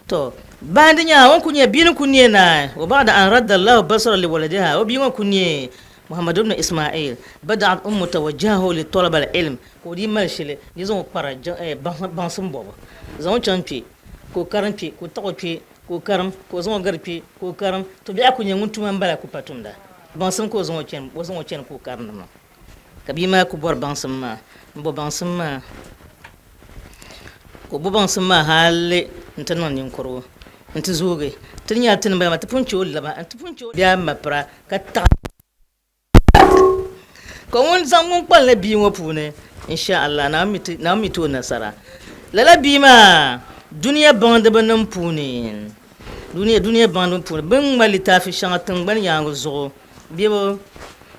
To! Bayan di nyaanga o ni ku nyɛ bia ni ku neei naai, wa ba'da an radda Allahu basara li waladiha, o bia ŋɔ ku neei Muhammad ibn Ismail, bada'at ummu tawajjahahu li talab al-ilm, ka o dii mali shili ni zaŋ o kpara baŋsim bɔbu, zaŋ o chaŋ kpe ka o karim kpe ka o taɣi o kpe ka o karim ka o zaŋ o gari kpe ka o karim, to biɛɣu ku nyɛ ŋun tuma m-bala ku pa tumda, baŋsim ka o zaŋ o chani, o zaŋ o chani ka o karindi maa. Ka bia maa ku bɔri baŋsim maa m-bo baŋsim maa ka o bo baŋsim maa hali nti niŋ ninkurigu nti zoogi. Ti ni nyɛla ti ni bala maa ti pun che o laba nti pun che o bia ma pira ka taɣi ka ŋun zaŋ ŋun kpalim la bia ŋɔ puuni insha Allah Naawuni mi ti o nasara. Lala bia maa dunia baŋdiba nim puuni dunia baŋdiba puuni bɛ ni ŋma litaafi shɛŋa tiŋgbani yaaŋa zuɣu Bebo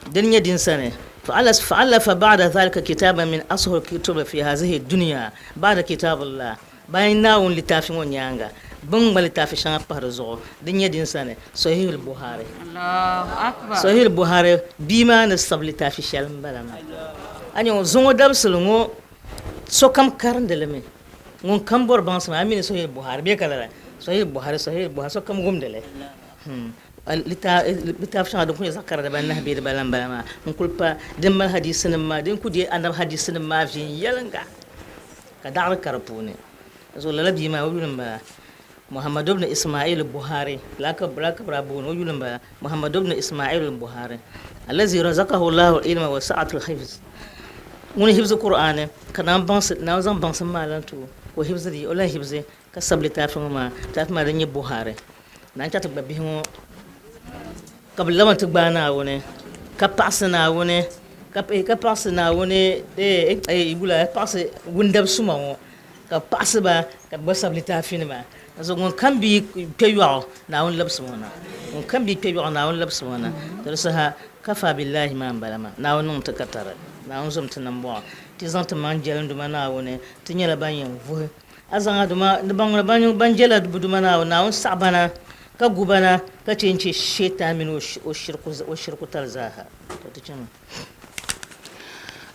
din nyɛ din sani, Fa'alafa ba'da zalika kitaban min asahul kutubi fi hazihi dunya ba'da kitabillah, bayan Naawuni litaafi ŋɔ nyaaŋa, bɛ ni ŋma litaafi shɛŋa pahi di zuɣu, din nyɛ din sani, Sahihul Buhari. Sahihul Buhari bia maa ni sabi litaafi shɛli m-bala maa. A nya ŋɔ, zuŋɔ dabisili ŋɔ sokam karindi li mi. Ŋun kam bɔri baŋsim a mi ni Sahihul Buhari bee ka lala? Sahihul Buhari, Sahihul Buhari, sokam wumdi li. Litaafi shɛŋa din kuli nyɛ zaɣ kara dibanahi bee dibala m-bala maa n-kuli pa din mali hadiisinima maa din kuli deei anabi hadiisinima maa viɛnyɛliŋga ka daɣiri ka di puuni. Zuɣu lala bia maa o yuli m-bala Muhammadu ibn Ismail Buhari lala ka bɛ daa booni o yuli m-bala Muhammadu ibn Ismail Buhari allazi razaqahu Allahu al-ilma wa sa'at al-hifz ŋuni hifzi Kur'aani ka Naawuni zaŋ baŋsim maa lan ti o ka o hifzi li o lahi hifzi ka sabi litaafi ŋɔ maa litaafi maa din nyɛ Buhari. Naan chaŋ ti gba bihi ŋɔ ka bɛ laba nti gbaai Naawuni ka paɣisi Naawuni ka ka paɣisi Naawuni wula paɣisi wundab suma ŋɔ ka bɛ paɣisi ba ka bɛ gba sabi litaafinima. Dinzuɣu ŋun kam bi kpe yɔɣu Naawuni labisimi o na. Ŋun kam bi kpe yɔɣu Naawuni labisimi o na. To di saha kafa billahi maa m-bala maa. Naawuni niŋ ti katari. Naawuni zom ti nambɔɣu. Ti zaŋ ti maŋ jɛlinduma Naawuni. Ti nyɛla ban yɛn vuhi. A zaŋ a duma ni baŋ ni ban jɛla bɛ duma Naawuni, Naawuni saɣi ba na, ka gu ba na, ka chɛ n-chɛ Shetani mini o shirikutali zaaha. To ti chami.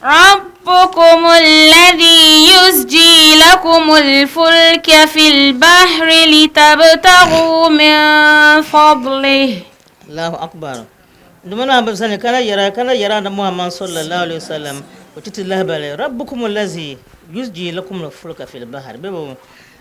Rabbukum alladhi yusji lakum alfulka fil bahri litabtaghu min fadlihi. Allahu akbar. Duma Naawuni bi sani ka na yɛra ka na yɛra Anabi Muhammad sallallahu alaihi wasallam o ti ti lahibali Rabbukum allazi yusji lakum al-fulka fil bahri bɛ bo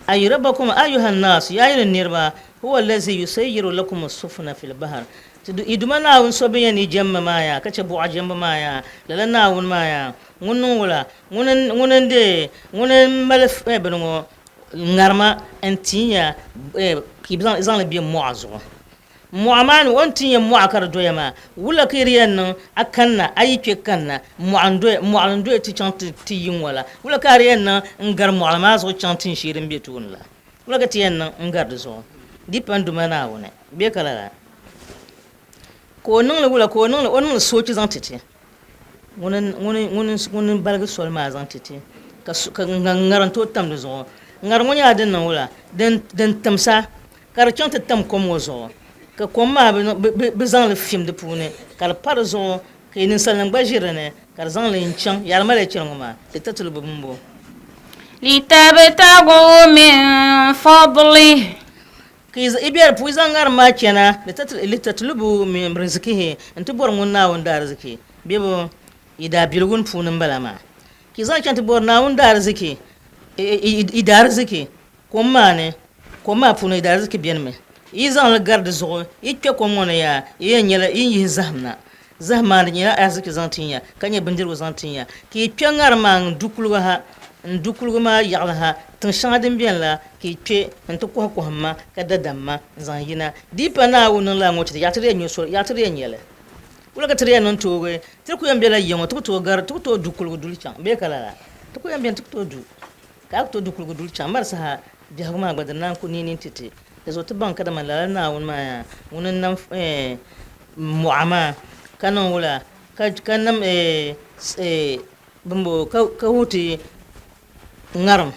ay rabbakum ayuha an-nas ya yini niriba huwa allazi yusayyiru lakum as-sufna fil bahr ti yi Duuma Naawuni so bɛ yɛn ni jɛmmi maa yaa ka chɛ buɣa jɛmbu maa yaa lala Naawuni maa yaa ŋun niŋ wula ŋuni ŋuni n-deei ŋuni m-mali bini ŋɔ ŋarima n-tin ya ka yi zaŋ li be mɔɣa zuɣu Mɔɣu maa ni, o ni ti nya mɔɣu ka di doya maa, wula ka yi di yɛn niŋ a kanna, a yi kpe kanna, mɔɣu n-doya, mɔɣili n-doya ti chaŋ ti yi ŋɔ la? Wula ka a di yɛn niŋ n-gari mɔɣili maa zuɣu chaŋ tinshee din be tooni la? Wula ka ti yɛn niŋ n-gari di zuɣu? Di pa n Duuma Naawuni bee ka lala? Ka o niŋ li wula? Ka o niŋ li, o niŋ li soochi zaŋ ti ti. Ŋuni m-baligi soli maa zaŋ ti ti, ka ŋariŋ tooi tam di zuɣu. Ŋariŋ ŋɔ nyɛla din niŋ wula? Din timsa ka di chaŋ ti tam kom ŋɔ zuɣu, ka kom maa bi zaŋ li fim di puuni, ka di pa di zuɣu, ka ninsalinim gba ʒi di ni, ka di zaŋ li n-chaŋ. Yaa di mali chani ŋɔ maa, litatlubu m-bo. Litabtagu min fadlihi. Ka yi be di puuni zaŋ ŋariŋ maa chana, litatlubu min rizqihi, nti bɔri ŋun Naawuni daariziki bebo yi daabiligu ni puuni m-bala maa. Ka yi zaŋ chaŋ ti bɔri Naawuni daariziki, yi daariziki kom maa ni, kom maa puuni yi daariziki benimi. Yi zaŋ li gari di zuɣu, yi kpe kom ŋɔ ni yaa, yi yɛn nyɛla yi ni yihi zahim na. Zahim maa di nyɛla ariziki zaŋ tin ya, ka nyɛ bindirigu zaŋ tin ya. Ka yi kpe ŋariŋ maa n-du kuliga ha, n-du kuliga maa yaɣili ha, tiŋ shɛŋa din beni la, ka yi kpe nti kɔhi kɔhimma ka da damma n-zaŋ yina. Di yi pa Naawuni niŋ lala ŋɔ chɛ ti, yaɣa ti di yɛn nyɛ soli, yaɣa ti di yɛn nyɛ li. Wula ka ti di yɛn niŋ toogi? Ti ku yɛn bela yiya ŋɔ, ti ku tooi gari, ti ku tooi du kuliga duli chaŋ bee ka lala? Ti ku yɛn beni, ti ku tooi du, ka a ku tooi du kuliga duli chaŋ. Mari saha biɛhigu maa gba di naan ku neei nini ti ti. Di zuɣu ti baŋ kadama lala Naawuni maa yaa ŋuni n-nam mɔɣa maa ka niŋ wula ka nam bimbo ka wuhi ti ŋarim,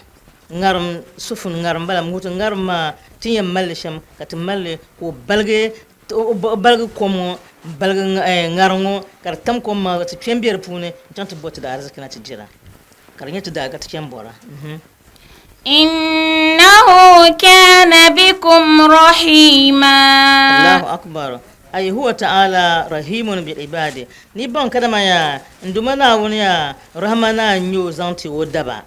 ŋarim sufun ŋarim bala m-wuhi ti ŋarim maa ti ni yɛn mali li shɛm ka ti mali li ka o baligi o baligi kom ŋɔ m-baligi ŋarim ŋɔ ka di tam kom maa ka ti kpe m-be di puuni n-chaŋ ti bo ti daariziki na ti dira ka di nyɛ ti daa ka ti chani bɔra. إنه كان بكم رحيما. Allahu akbar. Ay huwa ta'ala rahimun bil ibadi. Ni ban kada ma ya nduma Naawuni ya rahma na nyo zaŋ ti o daba.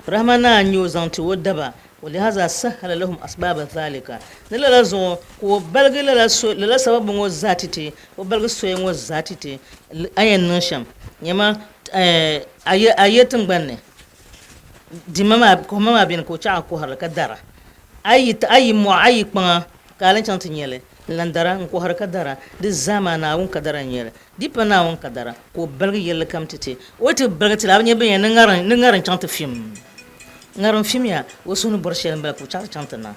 Rahma na nyo zaŋ ti o daba. Walihaza sahala lahum asbaba dhalika. Ni lala zuɣu ka o baligi lala so lala sababu ŋɔ zaa ti ti o baligi soya ŋɔ zaa ti ti a yɛn niŋ shɛm nyɛma a ye tiŋgbani ni dimma maa kohimma maa beni ka o chaɣ a kohirili ka dara a yi a yi mɔɣu a yi kpaŋa ka a lan chaŋ ti nyɛli n lan dara n kohiri ka dara di zaa maa Naawuni kadara n nyɛli di pa Naawuni kadara ka o baligi yɛlli kam ti ti o yi ti baligi ti la a bi nya bɛ yɛn ni ŋariŋ ni ŋariŋ chaŋ ti fim ŋariŋ fimya o suhu ni bɔri shɛli n bala ka o chaɣ ti chaŋ ti na o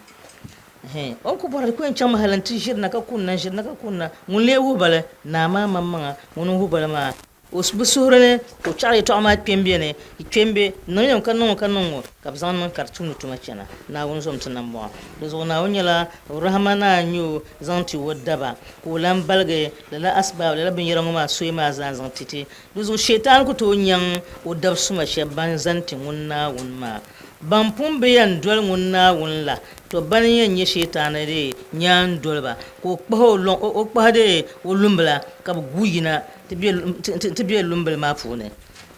ni ku bɔri di ku yɛn chaŋmi hali nti ʒiri na ka kunna n ʒiri na ka kunna ŋun lee wuhi ba li naa maa maŋmaŋa ŋuni n wuhi ba li maa O bi suhuri ni ka o chaɣ yɛtɔɣa maa kpe m-be ni, kpe m-be, niŋ yɛm ka niŋ o ka niŋ ŋɔ, ka bɛ zaŋ niŋ ka di tumdi tuma chana. Naawuni zom ti nambɔɣu. Di zuɣu Naawuni nyɛla Rahama Naa n-nyɛ o zaŋ ti o daba, ka o lan baligi lala asbaab, lala binyɛra ŋɔ maa soya maa zaa n-zaŋ ti ti. Di zuɣu Shetani ku tooi nyaŋ o dab suma shɛba ban zani ti ŋun Naawuni maa. Ban pun bi yɛn doli ŋun Naawuni la, tɔ bani n-yɛn nyɛ Shetani dee nyaandoliba, ka o kpahi o lɔŋ, o kpahi dee o lumbila ka bɛ guui yina ti be lumbili maa puuni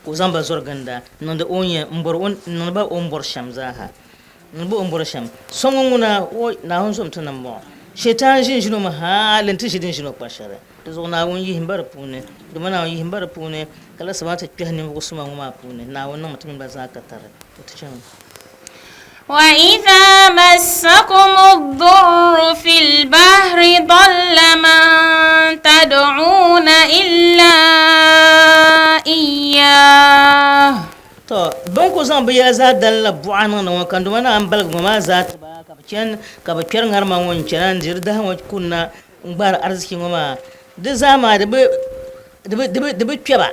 ka o zaŋ ba zɔri ginda n-niŋdi o ni yɛn m-bɔri o n-niŋdi ba o ni bɔri shɛm zaaha. N-niŋdi ba o ni bɔri shɛm. So ŋun ŋuna, o, Naawuni zom ti nambɔɣu. Shetani ʒi n-ʒini o mi hali nti ʒi din ʒini o kpa shɛli. Di zuɣu Naawuni yihim ba di puuni, dama Naawuni yihim ba di puuni, ka la samaati kpɛhi ninvuɣ suma ŋɔ maa puuni. Naawuni niŋmi ti mini ba zaa katari. O ti chani. وإذا مسكم الضر في البحر ضل من تدعون إلا إياه. To bɛn ku zaŋ bɛ yɛla zaa dali la buɣa niŋdi ŋɔ, ka n Duuma Naawuni baligi ŋɔ maa zaa ti ba, ka bɛ chani ka bɛ kpɛri ŋarima ŋɔ n-chana n-diri dahi ŋɔ kunna n-gbaari ariziki ŋɔ maa. Di zaa maa di bi kpe ba.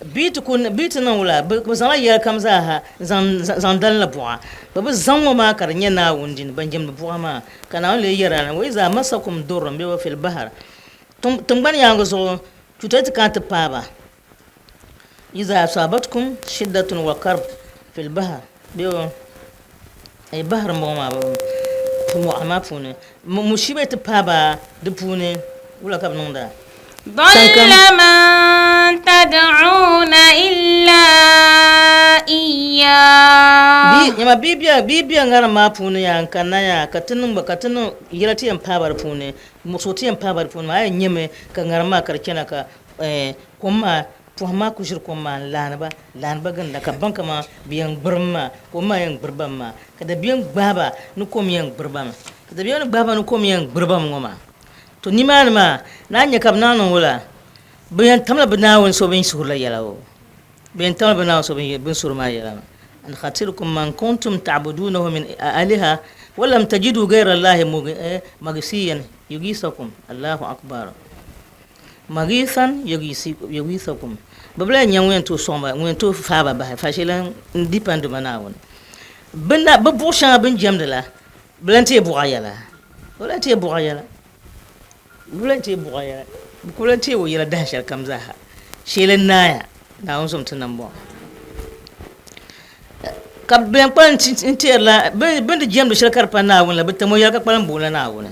Bɛ ti ku, bɛ ti niŋ wula? Bɛ zaŋla yɛli kam zaa ha n-zaŋ dali la buɣa. Bɛ bi zaŋ ŋɔ maa ka di nyɛ Naawuni dini, ban jɛmdi buɣa maa. Ka Naawuni lee yɛri a ni, Wa iza masakum durrun bɛ wa fil bahr, tiŋgbani yaaŋa zuɣu chuuta ti kana ti paai ba. Iza asabatkum shiddatun wa karb fil bahr bɛ wa bahr m-bɔŋɔ maa mɔɣili maa puuni mushiiba yi ti paai ba di puuni wula ka bɛ niŋda? ضل من تدعون إلا إياه. Nyama bia bɛ ŋariŋ maa puuni yaa n-kanna yaa ka ti niŋ ba ka ti niŋ yɛla ti yɛn paai ba di puuni muɣisigu ti yɛn paai ba di puuni maa a yɛn nyami ka ŋariŋ maa ka di chana ka kom maa Pɔhim maa ku ʒiri kom maa n-laani ba, laani ba ginda, ka baŋ kaman bɛ yɛn gbirim maa, kom maa yɛn gbiri ba mi maa, ka dabiɛm gbahi ba ni kom yɛn gbiri ba mi, ka dabiɛm ni gbahi ba ni kom yɛn gbiri ba mi ŋɔ maa. To nimaani maa, naan nya ka bɛ naan niŋ wula? Bɛ yɛn tamla bɛ Naawuni so bɛ ni suhiri la yɛla o. Bɛ yɛn tamla bɛ Naawuni so bɛ ni suhiri maa yɛla maa. An khatirkum man kuntum ta'budunahu min aliha wa lam tajidu gayra Allahi maghisiyan yughisakum. Allahu akbar. Maghiithan yughiithakum, bɛ bi lahi nya ŋun yɛn tooi sɔŋ ba, ŋun yɛn tooi faai ba bahi, faashee lan n-di pa n Duuma Naawuni. Bɛ na, bɛ buɣ shɛŋa bɛ ni jɛmdi la, bɛ lan teei buɣa yɛla, bɛ lan teei buɣa yɛla, bɛ lan teei buɣa yɛla, bɛ ku lan teei o yɛla dahin shɛli kam zaaha. Shee lan naaya, Naawuni zom ti nambɔɣu. Ka bɛ yɛn kpalim n-teerila bɛ ni di jɛmdi shɛli ka di pa Naawuni la, bɛ tam o yɛla ka kpalim booni la Naawuni.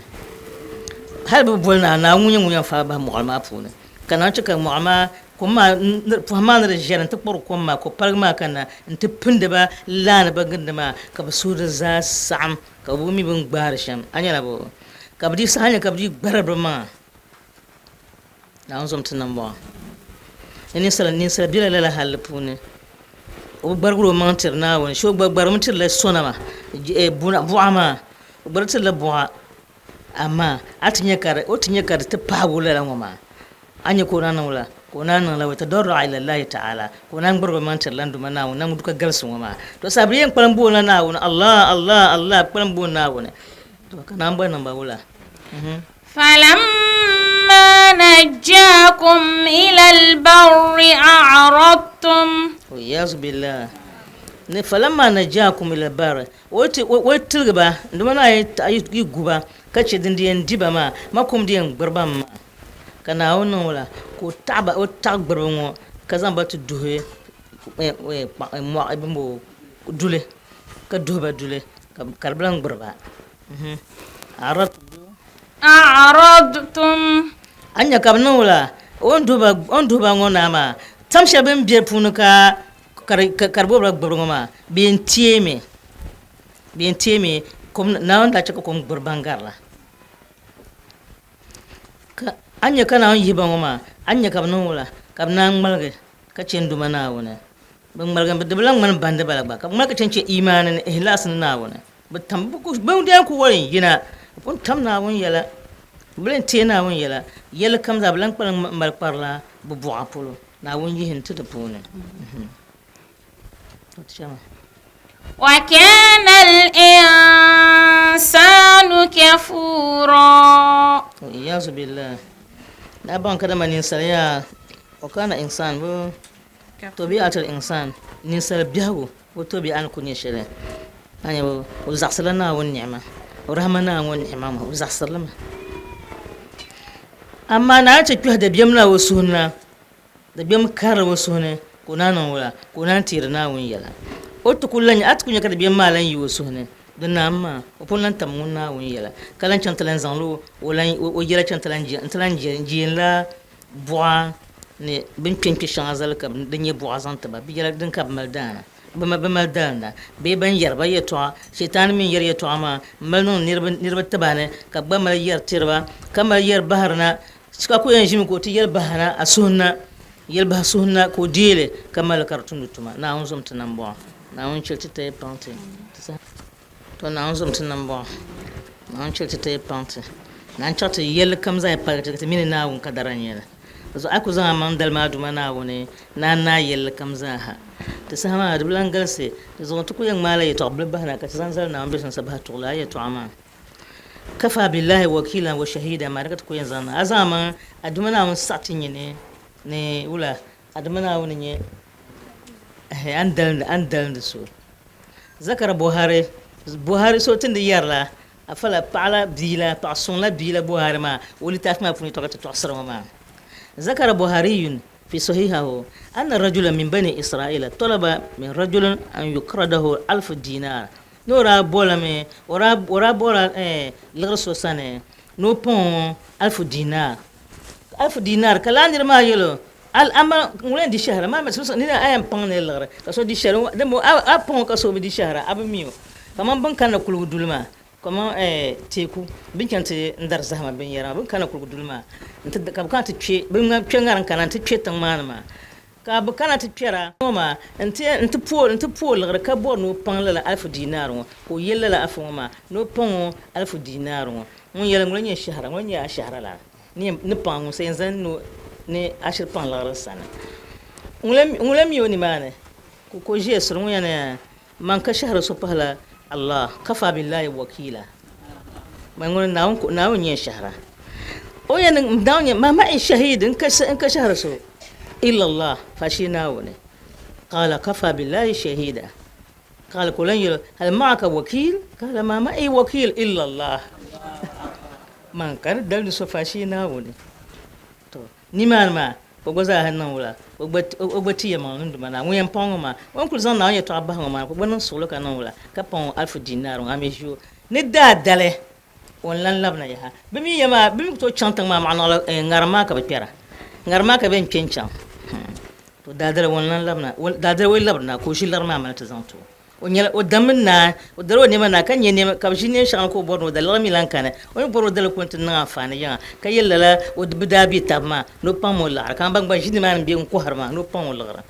Hal bɛ bi boli Naawuni, Naawuni ŋun nyɛ ŋun yɛn faai bahi mɔɣili maa puuni. Ka Naawuni chɛ ka mɔɣili maa kom maa, pɔhim maa ni di ʒiɛri nti kpuɣiri kom maa, kopaliga maa kanna nti pindi ba laani ba gindi maa, ka bɛ suhuri zaa saɣim, ka bɛ bi mi bɛ ni gbaari shɛm. A nyɛla bɔ? Ka bɛ di saha nya ka bɛ dii gbariri bɛ maŋa. Naawuni zom ti nambɔɣu. Ni ninsala, ninsala bela lala halli puuni. O bi gbarigiri o maŋ tiri Naawuni. Shee o gba gbarimi tirila sona maa, buna, buɣa maa. O gbari tirila buɣa. Amaa a ti nya ka di, o ti nya ka di ti paagi o lala ŋɔ maa. A nya ka o naan niŋ wula? Ka o naan niŋ la wa tadarru'a ila Allahi ta'ala. Ka o naan gbarigi o maŋ tirila n Duuma Naawuni, Naawuni duka galisi ŋɔ maa. To sahabili yɛn kpalim booni la Naawuni, Allah, Allah, Allah, kpalim booni Naawuni. To ka Naawuni gba niŋ ba wula? فلما نجاكم إلى البر أعرضتم. Waliyazu billah. Ni falamma najakum ila albar, o yi ti o yi tiligi ba, dama naa yi yi gu ba ka chɛ din di yɛn di ba maa, ma kum di yɛn gbiri ba mi maa. Ka Naawuni niŋ wula? Ka o taɣi ba, o taɣi gbiriba ŋɔ ka zaŋ ba ti duhi mɔɣu bimbo duli. ka duhi ba duli ka di bi lan gburi ba. A'radtum. A ni nya ka bɛ niŋ wula? O ni duhi ba ŋɔ naa maa, tam shɛli bɛ ni be di puuni ka ka di bɔbila gbibiri ŋɔ maa, bɛ yɛn teemi, bɛ yɛn teemi kom, Naawuni daa chɛ ka kom gbiri ban garila. Ka a ni nya ka Naawuni yihi ba ŋɔ maa, a ni nya ka bɛ niŋ wula? Ka bɛ naan ŋmaligi ka chɛ n Duuma Naawuni. Bɛ ŋmaligimi, bɛ di bi lan ŋmani bandi bala gba, ka bɛ ŋmaligi ka chɛ n-chɛ iimaani ni ihlaas ni Naawuni. Bɛ tam bɛ ku, bɛ deen ku wali n-yina, bɛ pun tam Naawuni yɛla, bɛ bi lan teei Naawuni yɛla. Yɛlli kam zaa bɛ lan kpalim mali kparila bɛ buɣa polo. Naawuni yihi n-ti di puuni. Wa kana al-insanu kafura. Wa-iyazu billah. Daa baŋ kadama ninsal yaa, wa kana insan bu tobi'atul insan, ninsal biɛhigu o tobi'a ni ku nyɛ shɛli. A nya o zaɣisirila Naawuni ni'ima, o rahima Naawuni ni'ima maa, o zaɣisiri li mi. Amaa Naawuni ti kpɛhi dabiɛm na o suhu ni na, Dabiɛm karili o suhu ni ka o naan niŋ wula? Ka o naan teeri Naawuni yɛla. O ti ku lan nya, a ti ku nya ka dabiɛm maa lan yi o suhu ni, di naam maa, o pun lan tam ŋun Naawuni yɛla, ka lan chaŋ ti lan zaŋ li o lan o yɛla chaŋ ti lan je nti lan je n-jeenila buɣa ni bɛ ni kpe n-kpe shɛŋa zali ka di nyɛ buɣa zaŋ ti ba, bɛ yɛla din ka bɛ mali daana, bɛ mali dalinda bee ban yɛri ba yɛtɔɣa. Shetani mi n-yɛri yɛtɔɣa maa m-mali niŋdi niriba tiba ni, ka bɛ gba mali yɛri tiri ba, ka mali yɛri bahiri na. Ka ku yɛn ʒimi ka o ti yɛli bahi na a suhu na, yɛli bahi suhu na ka o deei li ka mali ka di tumdi tuma. Naawuni zom ti nambɔɣu. Naawuni chɛli ti taya paŋ ti. To Naawuni zom ti nambɔɣu. Naawuni chɛli ti taya paŋ ti. Naan chaɣ ti yɛlli kam zaa paligi ti ka ti mi ni Naawuni ka dara n-nyɛ li. Di zuɣu a ku zaŋ a maŋ dali maa Duuma Naawuni ni a naai yɛlli kam zaa ha. Ti saha maa di bi lan galisi, di zuɣu ti ku yɛn ŋmaala yɛtɔɣ bila bahi na ka ti zaŋ zali Naawuni biɛhisunsa bahi tuɣili a yɛtɔɣa maa. Kafa billahi wakilan wa shahidan maa di ka ti ku yɛn zaŋ na. A zaŋ a maŋ a Duuma Naawuni saɣi ti nyini ni wula a Duuma Naawuni nyɛ a ni dalindi a ni dalindi so. Zakara Buhari, Buhari so ti ni yɛrila afa la paɣa la bia la paɣa suŋ la bia la Buhari maa o litaafi maa puuni yɛtɔɣa ka ti tɔɣisiri ŋɔ maa. Zakara Buhariyun fi sahihahu anna rajulan min bani Israila talaba min rajulin an yukradahu alfu dinar Ni o daa bolimi, o daa bola liɣiri so sani ni o paŋ o alifu diinaar. Alifu diinaar, ka lala nira maa yɛl o, Amaa ŋun yɛn di shɛhira maa mi, nira a yɛn paŋ ni liɣiri ka so di shɛhira, dama a paŋ o ka so bi di shɛhira, a bi mi o. Kaman bɛ ni kanna kuligu duli maa, kaman teeku, bɛ ni chaŋ ti dari zahima binyɛra maa, bɛ ni kanna kuligu duli maa, ka bɛ kana ti kpe, bɛ kpe ŋariŋ kana nti kpe tiŋ maa ni maa. Ka bɛ kana ti kpɛra ŋɔ maa nti pooi liɣiri ka bɔri ni o paŋ lala alifu diinaar ŋɔ, ka o yɛli lala afa ŋɔ maa ni o paŋ o alifu diinaar ŋɔ. Ŋun yɛli, Ŋuni n-nyɛ shɛhira? Ŋuni n-nyɛ a shɛhira lana ni paŋ ŋun sa yɛn zani ni a shiri paŋ liɣiri sani? Ŋun la mi o nimaani ka o ʒiya suri ŋun yɛn Man ka shɛhira so pahila Allah, kafa billahi wakiila. Man ŋuni Naawuni n-nyɛ n shɛhira. O yɛn niŋ Naawuni nyɛ ma ma'i shahid n ka shɛhira so illa Allah faashee Naawuni. Qala kafa billahi shahida. Qala ka o lan yɛli o, hal ma'aka wakil? Qala ma ma'i wakil illa Allah. Man ka di daliri so faashee Naawuni. To nimaani maa ka o gba zaa niŋ wula? O gba ti yɛlimaŋli ni Duuma Naawuni ŋun yɛn paŋ ŋɔ maa, o ni kul zaŋ Naawuni yɛtɔɣa bahi ŋɔ maa, ka o gba niŋ suɣilo ka niŋ wula? Ka paŋ o alifu diinaar ŋɔ, a mi ʒi o ni daadali o ni lan labina yaha. Bɛ mi ya maa, bɛ mi ku tooi chaŋ tiŋ maa maɣinaɣila ŋariŋ maa ka bɛ kpɛra. Ŋariŋ maa ka bɛ yɛn kpe n-chaŋ. To daadali o ni lan labina, daadali o yi labirina ka o ʒi liɣiri maa mali ti zaŋ ti o. O nyɛla o dammi naai, o dali o nɛma naai ka nya nɛma, ka bɛ ʒi neen shɛŋa ka o bɔri ni o da liɣiri mi lan kani. O ni bɔri o dali ko nti niŋ anfaani yiŋa, ka yɛli lala o bɛ daa be tab maa ni o paŋmi o liɣiri, kaman ban gba ʒi nimaani m-be n-kɔhiri maa ni o paŋ o liɣiri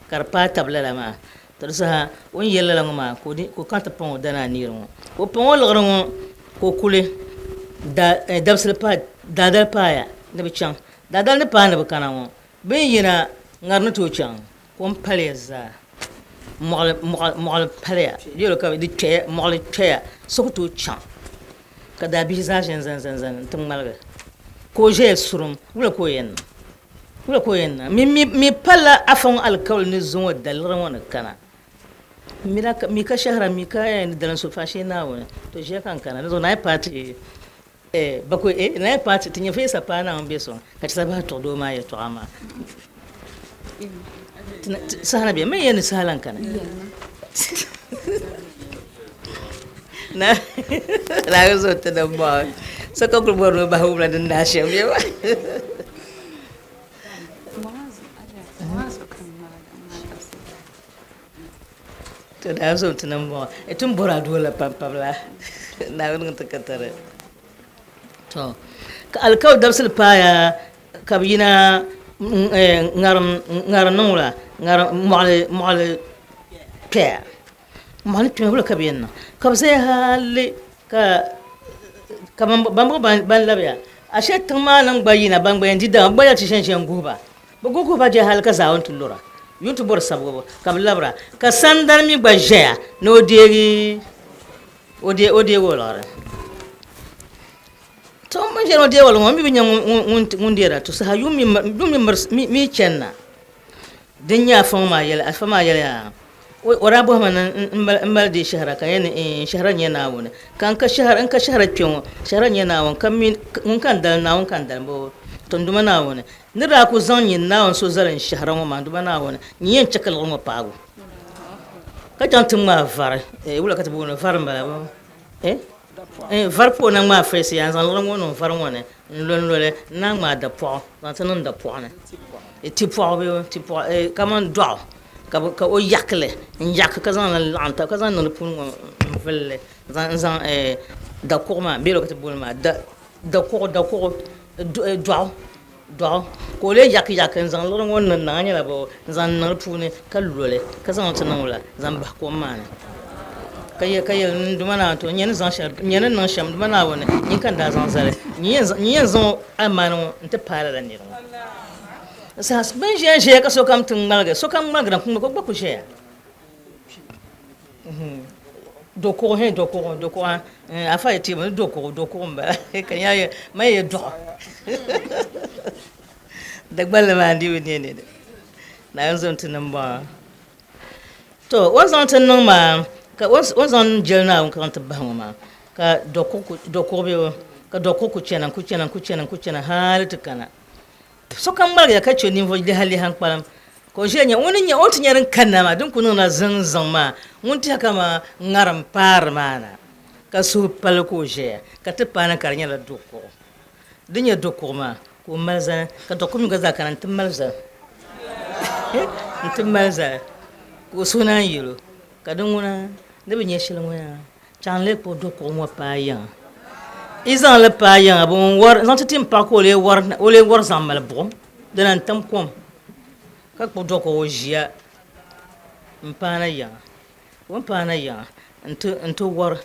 ka di paai tab lala maa. To di saha o ni yɛli lala ŋɔ maa ka o kana ti paŋ o dana niri ŋɔ. Ka o paŋ o liɣiri ŋɔ ka o kuli dabisili paai, daadali paaya ni bɛ chaŋ. Daadali ni paai ni bɛ kana ŋɔ, bɛ ni yina ŋari ni tooi chaŋ. Kom paliya zaa, mɔɣili paliya, di ka di kpɛya, mɔɣili kpɛya, so ku tooi chaŋ ka daabihi zaa ʒe n-zani zani zani nti ŋmaligi ka o ʒeya surum, wula ka o yɛn niŋ? Wula ka o yɛn niŋ? Mi palila afa ŋɔ alikauli ni zuŋɔ daliri ŋɔ ni kana. Mi ka shɛhira, mi ka ni dalim so faashee Naawuni, to ʒiya ka n kana, di zuɣu naai paai ti bakɔi, naai paai ti nyɛ feesa paai Naawuni be sɔŋ ka ti sabahi tuɣi doo maa yɛtɔɣa maa. Saha na be, mi yɛn ni saha lan kani. Na Naawuni zo ti din bɔŋɔ. Sokam kuli bɔri ni o bahi wumla din naai shɛm bee? To Naawuni zo ti niŋ bɔŋɔ. Ti ni bɔri aduwa la pam pam la Naawuni niŋ ti katari. To ka alikauli dabisili paaya ka bɛ yina ŋariŋ ŋariŋ niŋ la ŋariŋ mɔɣili mɔɣili kpɛya mɔɣili kpɛya wula ka bɛ yɛn niŋ ka bɛ zaya hali ka ka ban bɔŋɔ ban labiya ashe tiŋ maa nim gba yina ban gba yɛn di daa bɛ gba yɛli ti ʒɛn ʒɛya n guhi ba bɛ guhi guhi ba je hali ka zaawuni ti lura yuun ti bɔri sabigibu ka bɛ labira ka sandani mi gba ʒɛya ni o deegi o deegi o liɣiri To n bin ʒiɛri ŋɔ deei waligu ŋɔ n mi bi nya ŋun deera to saha yuŋ mi mi chani na din nyɛ afa ŋɔ maa yɛli afa maa yɛliya o daa bɔhi ma ni n mali deei shɛhira ka n yɛli ni iin shɛhira nyɛ Naawuni ka n ka shɛhira n ka shɛhira kpe ŋɔ shɛhira nyɛ Naawuni ka mi ŋun ka n dalim Naawuni ka n dalim bɔ to n Duuma Naawuni ni daa ku zaŋ nyin Naawuni so zali n shɛhira ŋɔ maa n Duuma Naawuni nyin yɛn chɛ ka liɣiri ŋɔ paagu ka chaŋ ti ŋmaai vari wula ka ti booni vari m-bala bɔ eh Vari ka o na ŋmaai firisi yaa n-zaŋ liɣiri ŋɔ niŋ vari ŋɔ ni n-lo n-loli n-naan ŋmaai dapɔɣu zaŋ ti niŋ dapɔɣu ni tipɔɣu bee tipɔɣu kamani dɔɣu ka o yaki li n-yaki ka zaŋ li laɣim taba ka zaŋ niŋ di puuni ŋɔ n-vuli li n-zaŋ dakuɣu maa bee ka ti booni maa dakuɣu dakuɣu dɔɣu dɔɣu ka o lee yaki yaki n-zaŋ liɣiri ŋɔ niŋ niŋ a nyɛla bɔ n-zaŋ niŋ di puuni ka lo li ka zaŋ li ti niŋ wula zaŋ bahi kom maa ni ka yɛli n Duuma Naawuni to n nyɛ ni zaŋ shɛli n nyɛ ni niŋ shɛm n Duuma Naawuni nyini ka n daa zaŋ zali n yɛn zaŋ o amaana ŋɔ n-ti paai lala nira ŋɔ saha bɛ ni ʒiya ʒiya ka sokam ti ŋmaligi sokam ŋmaligira ka o gba ku ʒiya Dokuɣu hee dokuɣu dokuɣu afa yi tibu ni dokuɣu dokuɣu n bala ka nya yɛ ma yɛ doɣu Dagbanli maa n di bi ne ne de Naawuni zaŋ ti niŋ bɔŋɔ to o ni zaŋ ti niŋ maa ka o ni zaŋ jɛli Naawuni ka zaŋ ti bahi ŋɔ maa ka dokuɣu bɛ o ka dokuɣu ku chana n ku chana n ku chana n ku chana hali ti kana Sokam ŋmaligiya ka chɛ ninvuɣ lihaliha n-kpalim, ka o ʒiya nya o ni nya o ni ti nya din kanna maa, din kul niŋla ziŋziŋ maa, ŋun tɛha kaman ŋariŋ paari maa na, ka suhu pali ka o ʒiya, ka ti paai ni ka di nyɛla dokuɣu. Di nyɛ dokuɣu maa ka o mali zali, ka dokuɣu mi gba zaa kana nti mali zali, nti mali zali, ka o suhu naan yɛl o, ka di ŋuna ni bi nya shɛli ŋɔ yaa. Chaŋ lee kpuɣi dokuɣu ŋɔ paai yiŋa. Yi zaŋ li paai yiŋa, bɛ ŋun wari zaŋ ti ti m-paɣi ka o lee wari zaŋ mali buɣim, dina n-tam kom ka kpuɣi dokuɣu o ʒiya m-paana yiŋa. O ni paana yiŋa nti wari,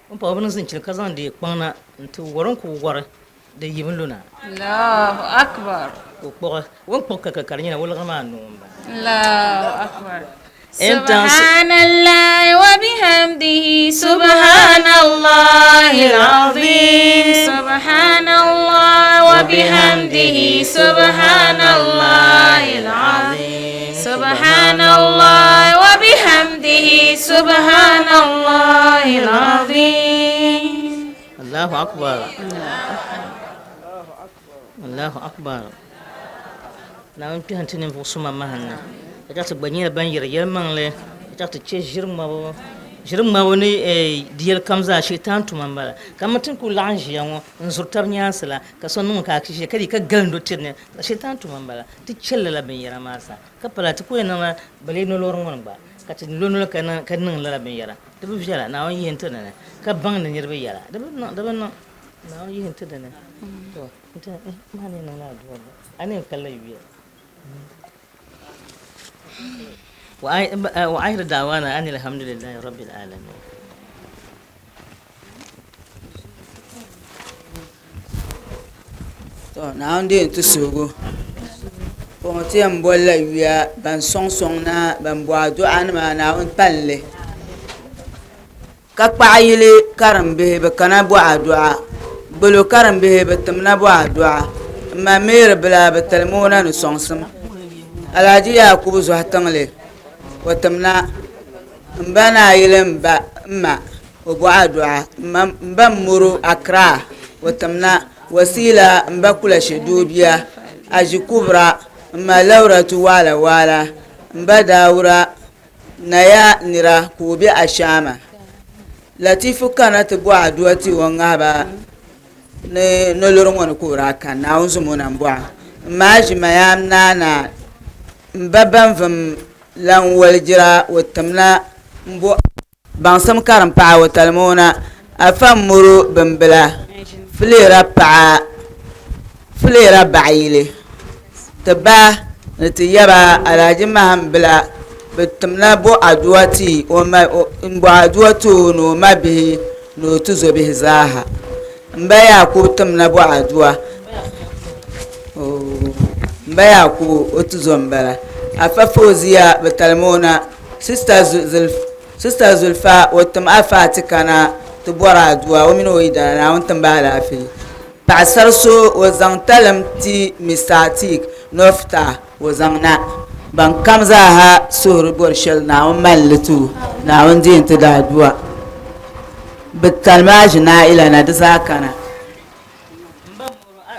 o ni paai o bi niŋ zinchili ka zaŋ deei kpaŋ na nti wari, o ni kuli wari di yimi luna. Allahu Akbar. Ka o kpuɣi, o ni kpuɣi kalikali ka di nyɛla woliɣiri maa nuu m-bala. Allahu Akbar. Subhanallahi wa bihamdihi subhanallahi al-azim. Subhanallah wa bihamdihi subhanallahi al-azim. Subhanallah wa bihamdihi subhanallahi al-azim. Allahu akbar. Allahu akbar. Naawuni kpɛhi ti ninvuɣ suma mahim ni, ka chaɣ ti gba nyɛla ban yɛri yɛlimaŋli, ka chaɣ ti chɛ ʒiri ŋmabu. Ʒiri ŋmabu ni di yɛli kam zaa Shiitaan tuma m-bala. Kaman ti ni kul laɣim ʒiya ŋɔ n-zuri tab nyaansi la, ka so niŋ ka a ʒiya ka di ka galindo tiri ni, Shiitaan tuma m-bala. Ti chɛ lala binyɛra maa zaa, ka pala ti ku yɛn niŋla balee nolori ŋɔ ni gba, ka ti lo noli ka niŋ lala binyɛra. Di bi viɛla, Naawuni yihi n-ti di ni, ka baŋ ni niriba yɛla. Di bi niŋ, di bi niŋ. Naawuni yihi n-ti di ni. To, n-ti, eh, maa ni niŋla aduwa gba. A ni yɛn kalila yuya. Wa ahiru da'wana anil hamdulillahi rabbil alamin. To Naawuni deei ti suhigu puŋɔ ti yɛn bolila yuya ban sɔŋ sɔŋ na ban bo adu'a nima Naawuni palli ka kpaɣi yili karimbihi bi kana bo adu'a gbolo karimbihi bi timna bo adu'a m ma Mary bila bi tilimi o na ni sɔŋsim Alhaji Yakubu Zɔhi tiŋli o timna m ba Naayili m ba m ma o bɔhi adu'a m ba Moro Accra o timna Wasila m ba Kulashi Doobia Aji Kubra m ma Lauratu Waala Waala m ba Daawura Naya nira ka o be Ashama. Latifu kana ti bɔhi adua ti o ŋahiba ni nolori ŋɔ ni ka o daa kani Naawuni zom o na m-bɔhi m ma a ʒi Mayaam Naa Naa m ba Banvim lan walijira o timna m-bo baŋsim karim paɣa o talima o na Afa Moro bimbila Fulera paɣa Fulera baɣiyili ti ba ni ti yaba Alhaji Maham bila bɛ timna bo adua ti o ma m-bo adua ti o ni o ma bihi ni o tuzobihi zaaha. M ba Yakubu timna bo adua m ba Yakubu o tuzo m-bala. Afa Fauziya bɛ talima o na Sista Zulfa o tim Afa ti kana ti bɔri adua o mini o yidana Naawuni tim ba alaafee. Paɣasari so o zaŋ talim ti Mister Atik ni o fita o zaŋ na. Ban kam zaaha suhuri bɔri shɛli Naawuni mali li ti o, Naawuni deei n-ti di adua. Bɛ talimi Aʒinaa'ila na di zaa kana.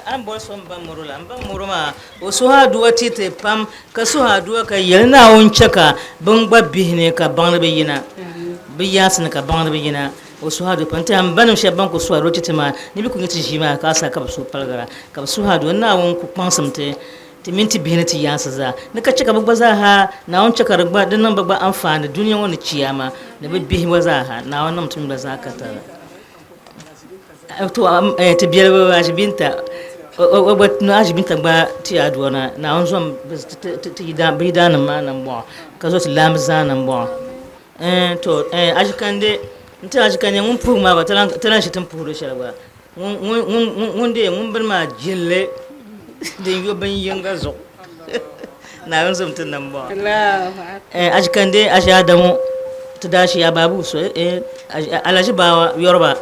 A ni boli so m ba Moro la, m ba Moro maa o suhi adua ti ti pam ka suhi adua ka yɛli Naawuni chɛ ka bɛ gba bihi ni ka baŋdi bi yina, bɛ yaansi ni ka baŋdi bi yina. O suhi adua pam. N tɛha m banim shɛba ban ku suhi adua ti ti maa ni bɛ ku nya ti ʒii maa ka a saha ka bɛ suhu paligira ka bɛ suhi adua ni Naawuni ku kpaŋsim ti ti mini ti bihi ni ti yaansi zaa ni ka chɛ ka bɛ gba zaa ha Naawuni chɛ ka di gba di niŋ ba gba anfaani dunia ŋɔ ni chiyaama ni bɛ bihi gba zaa ha Naawuni niŋm ti mi gba zaa katara. To ti biɛligu Ashibinta o gba Ashibinta gba ti adua na Naawuni zom ti bɛ yidaannim maa nambɔɣu ka zo ti laamba zaa nambɔɣu. To Ashikandi n ti Ashikandi ŋun puhigi maa gba ti lahi ʒi ti ni puhiri shɛli gba ŋun dee ŋun bini maa jilli din yo bin yinga zuɣu Naawuni zom ti nambɔɣu. Ashikandi Ashi Adamu ti daa shi Ababu so Alhaji Bawa Yoruba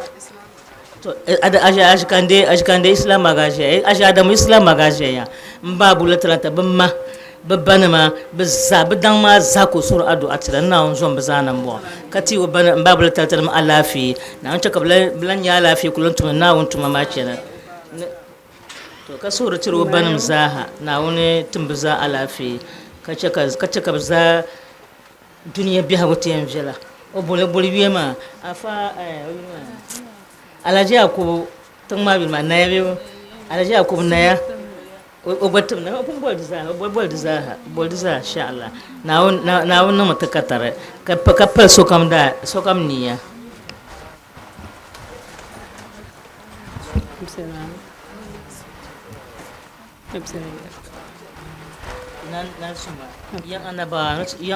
to Ashikandi Ashikandi Islam Magaji Ashi Adamu Islam Magaji ya n ba bula talata bi ma bi banima bi zaa bi daŋ maa zaa ka o suhuri adu'a tira ni Naawuni zom bi zaa nambɔɣu ka ti o bana n ba bula talata nim alaafee Naawuni chɛ ka bi lan nya alaafee ku lan tumdi Naawuni tuma maa chana To ka suhuri tiri o banim zaaha, Naawuni tim bɛ zaa alaafee, ka chɛ ka bɛ zaa dunia biɛhigu ti yɛn viɛla. O boli boli yuya maa, Afa o yuli maa Alhaji Yakubu tiŋ maa yuli maa Naya bee Alhaji Yakubu Naya o gba tim na o pun boli di zaaha o boli di zaaha boli di zaa insha Allah Naawuni Naawuni niŋmi ti katari ka pali sokam daa sokam niya. Yan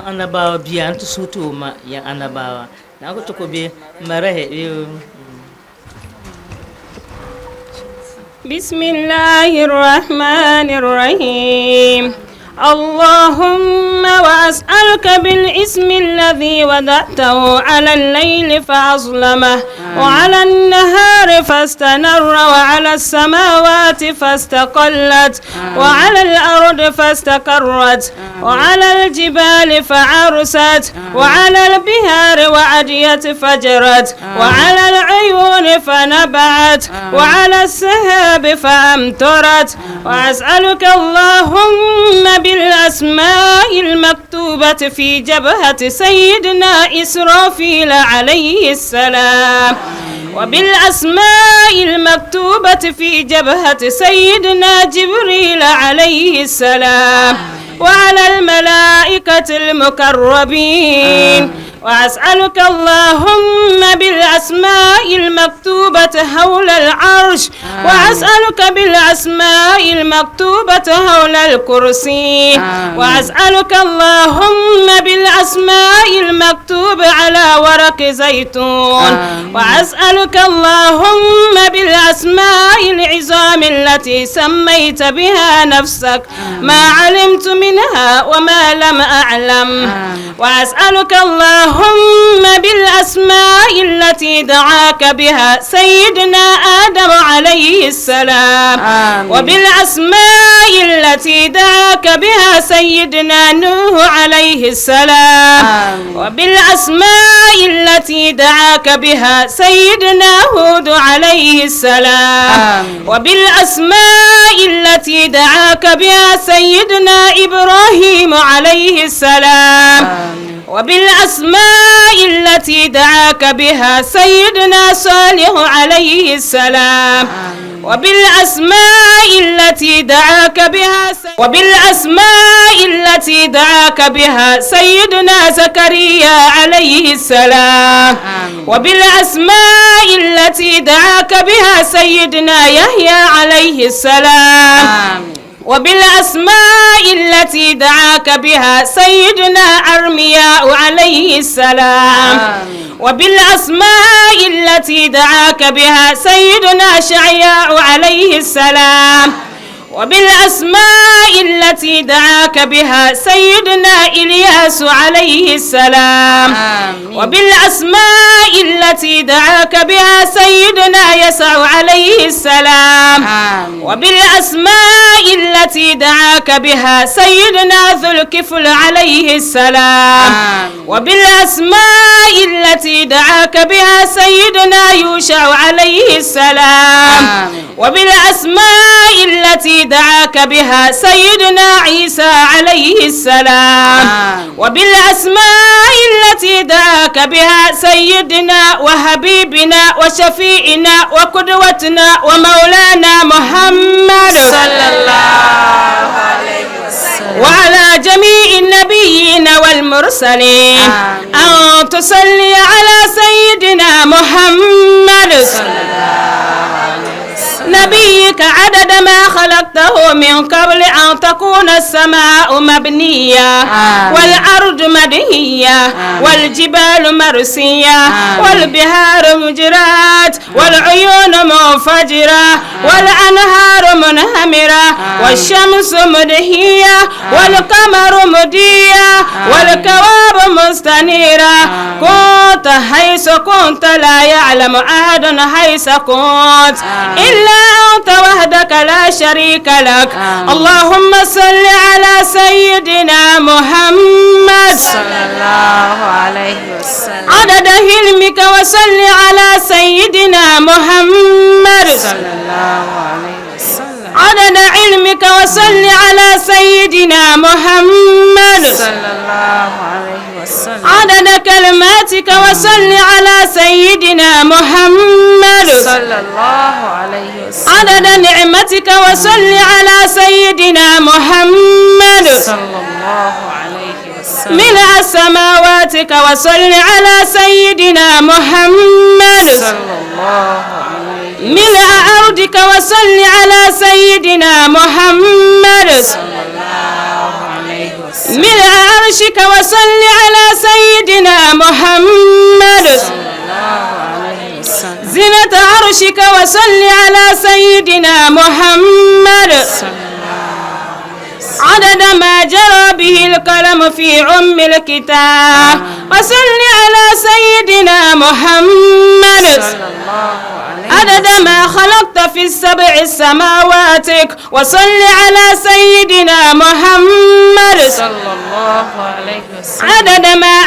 annabawa biya n ti suhi ti o ma yan annabawa na ku ti ku be marahi بسم الله الرحمن الرحيم اللهم وأسألك بالاسم الذي وضعته على الليل فأظلمه وعلى النهار فاستنر وعلى السماوات فاستقلت وعلى الأرض فاستقرت وعلى الجبال فعرست وعلى البهار وعديت فجرت وعلى العيون فنبعت وعلى السحاب فأمطرت وأسألك اللهم بالأسماء المكتوبة في جبهة سيدنا إسرافيل عليه السلام وبالأسماء المكتوبة في جبهة سيدنا جبريل عليه السلام وعلى الملائكة المقربين وأسألك اللهم بالأسماء المكتوبة حول العرش وأسألك بالأسماء المكتوبة حول الكرسي وأسألك اللهم بالأسماء المكتوبة على ورق زيتون وأسألك اللهم بالأسماء العظام التي سميت بها نفسك ما علمت منها وما لم أعلم وأسألك اللهم بالأسماء التي دعاك بها سيدنا آدم عليه السلام آمين. وبالأسماء التي دعاك بها سيدنا نوح عليه السلام آمين. وبالأسماء التي دعاك بها سيدنا هود عليه السلام آمين. وبالأسماء التي دعاك بها سيدنا إبراهيم عليه السلام آمين. وبالأسماء التي دعاك بها سيدنا صالح عليه السلام. وبالأسماء التي دعاك بها وبالأسماء التي دعاك بها سيدنا زكريا عليه السلام. وبالأسماء التي دعاك بها سيدنا يحيى عليه السلام. وبالأسماء التي دعاك بها سيدنا أرمياء عليه السلام. وبالأسماء التي دعاك بها سيدنا شعياء عليه السلام. وبالأسماء التي دعاك بها سيدنا إلياس عليه السلام. وبالأسماء التي دعاك بها سيدنا يسع عليه السلام. وبالأسماء التي دعاك بها سيدنا ذو الكفل عليه السلام. وبالأسماء التي دعاك بها سيدنا يوشع عليه السلام. وبالأسماء التي دعاك بها سيدنا عيسى عليه السلام. وبالأسماء التي دعاك بها سيدنا وحبيبنا وشفيعنا وقدوتنا ومولانا محمد صلى الله عليه وسلم وعلى جميع النبيين والمرسلين. أن تصلي على سيدنا محمد صلى الله عليه وسلم نبيك عدد ما خلقته من قبل أن تكون السماء مبنية والأرض مدهية والجبال مرسية والبحار مجرات والعيون منفجرة والأنهار منهمرة والشمس مدهية والقمر مدية والكواب مستنيرة. كنت حيث كنت لا يعلم أحد حيث كنت إلا أنت وحدك لا شريك لك. اللهم صل على سيدنا محمد صلى الله عليه وسلم عدد علمك، وصل على سيدنا محمد صلى الله عليه وسلم عدد علمك، وصل على سيدنا محمد صلى الله عليه وسلم عدد كلماتك، وصل على سيدنا محمد صلى الله عليه وسلم عدد نعمتك، وصل على سيدنا محمد صلى الله عليه وسلم ملء سماواتك، وصل على سيدنا محمد صلى الله عليه ملء أرضك، وصل على سيدنا محمد صلى الله عليه وسلم ملء عرشك، وصل على سيدنا محمد صلى الله عليه وسلم زنة عرشك، وصل على سيدنا محمد صلى الله عدد ما جرى به القلم في عم الكتاب، وصل على سيدنا محمد صلى الله عليه عدد ما خلقت في السبع السماوات، وصل على سيدنا محمد صلى الله عليه وسلم عدد ما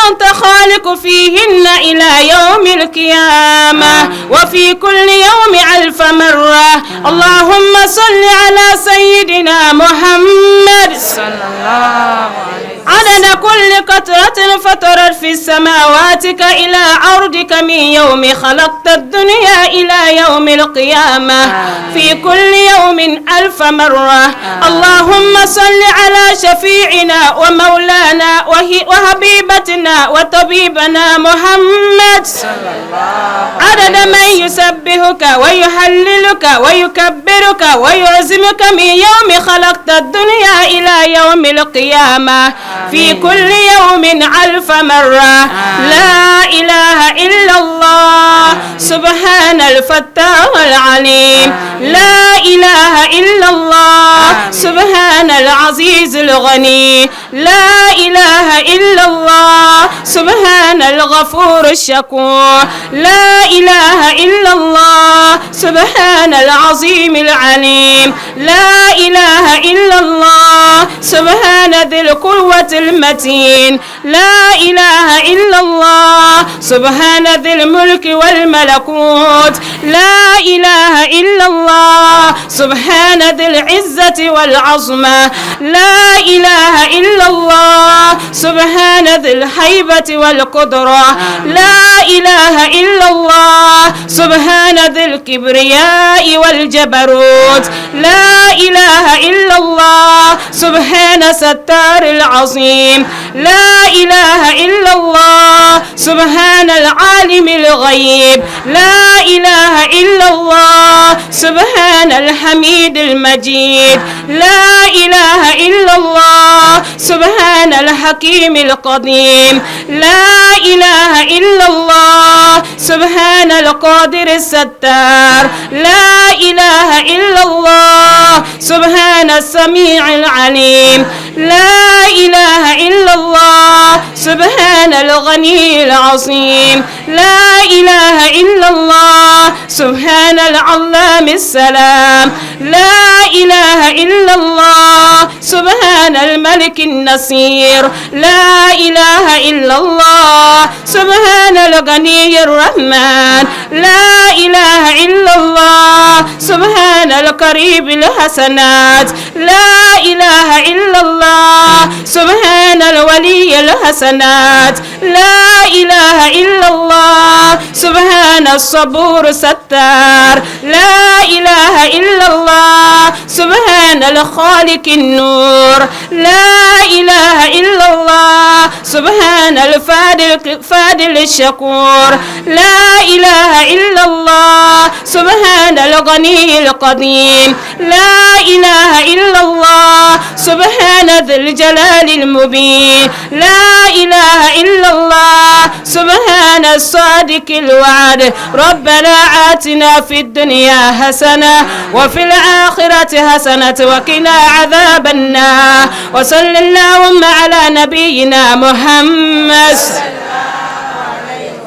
أنت خالق فيهن إلى يوم القيامة، وفي كل يوم 1000 مرة. اللهم صل على سيدنا محمد صلى الله عليه عدد كل قطرة فطرت في السماواتك إلى أرضك من يوم خلقت الدنيا إلى يوم القيامة، في كل يوم 1000 مرة. اللهم صل على شفيعنا ومولانا وحبيبتنا وطبيبنا محمد صلى الله عدد من يسبحك ويهللك ويكبرك ويعظمك من يوم خلقت الدنيا إلى يوم القيامة، في كل يوم 1000 مرة. لا إله إلا الله، سبحان الفتاح العليم. لا إله إلا الله، سبحان العزيز الغني. لا إله إلا الله، سبحان الغفور الشكور. لا إله إلا الله، سبحان العظيم العليم. لا إله إلا الله. الله سبحان ذي القوة المتين لا إله إلا الله سبحان ذي الملك والملكوت لا إله إلا الله سبحان ذي العزة والعظمة لا إله إلا الله سبحان ذي الهيبة والقدرة لا إله إلا الله سبحان ذي الكبرياء والجبروت لا إله إلا الله سبحان ستار العظيم لا إله إلا الله سبحان العالم الغيب لا إله إلا الله سبحان الحميد المجيد لا إله إلا الله سبحان الحكيم القديم لا إله إلا الله سبحان القادر الستار لا إله إلا الله سبحان السميع العليم لا إله إلا الله سبحان الغني العظيم لا إله إلا الله سبحان العلام السلام لا إله إلا الله سبحان الملك النصير لا إله إلا الله سبحان الغني الرحمن لا إله إلا الله سبحان القريب الحسنات لا إله إلا الله سبحان الولي الحسنات لا إله إلا الله سبحان الصبور ستار لا إله إلا الله سبحان الخالق النور لا إله إلا الله سبحان الفادل فادل الشكور لا إله إلا الله سبحان الغني القديم لا إله إلا الله سبحان ذي الجلال المبين لا إله إلا الله سبحان الصادق الوعد ربنا آتنا في الدنيا حسنة وفي الآخرة حسنة وقنا عذاب النار وصل اللهم على نبينا محمد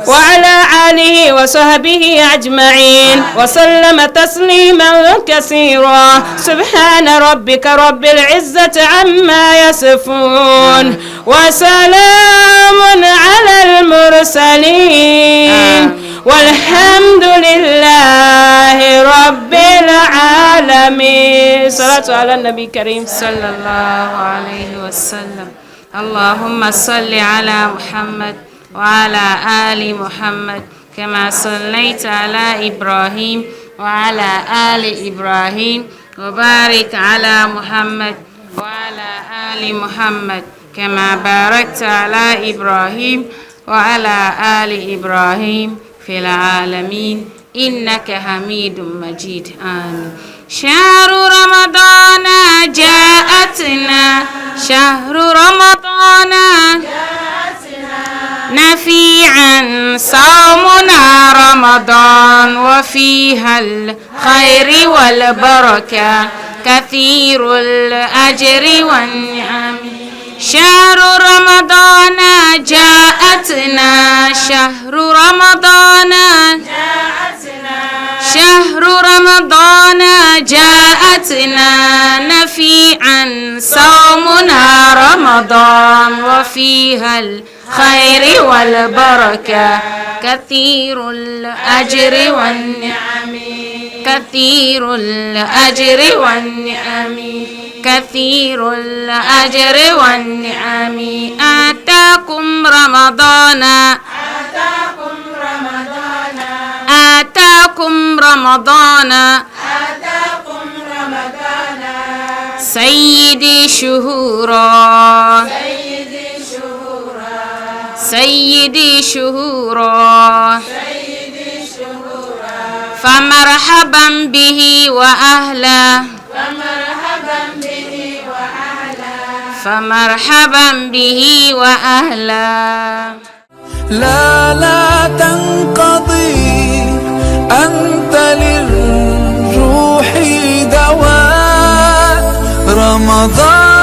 وعلى آله وصحبه أجمعين وسلم تسليما كثيرا سبحان ربك رب العزة عما يصفون وسلام على المرسلين والحمد لله رب العالمين صلاة على النبي الكريم صلى الله عليه وسلم اللهم صل على محمد وعلى آل محمد كما صليت على إبراهيم وعلى آل إبراهيم وبارك على محمد وعلى آل محمد كما باركت على إبراهيم وعلى آل إبراهيم في العالمين إنك حميد مجيد آمين شهر رمضان جاءتنا شهر رمضان نفيعا صومنا رمضان وفيها الخير والبركة كثير الأجر والنعم شهر رمضان جاءتنا شهر رمضان شهر رمضان جاءتنا نفيعا صومنا رمضان وفيها الخير والبركة كثير الأجر والنعم كثير الأجر والنعم كثير الأجر والنعم آتاكم رمضان آتاكم رمضان آتاكم رمضان سيدي شهورا سيدي شهورا سيدي شهورا سيدي شهورا فمرحبا به وأهلا فمرحبا به وأهلا فمرحبا به وأهلا لا لا تنقضي أنت للروح دواء رمضان.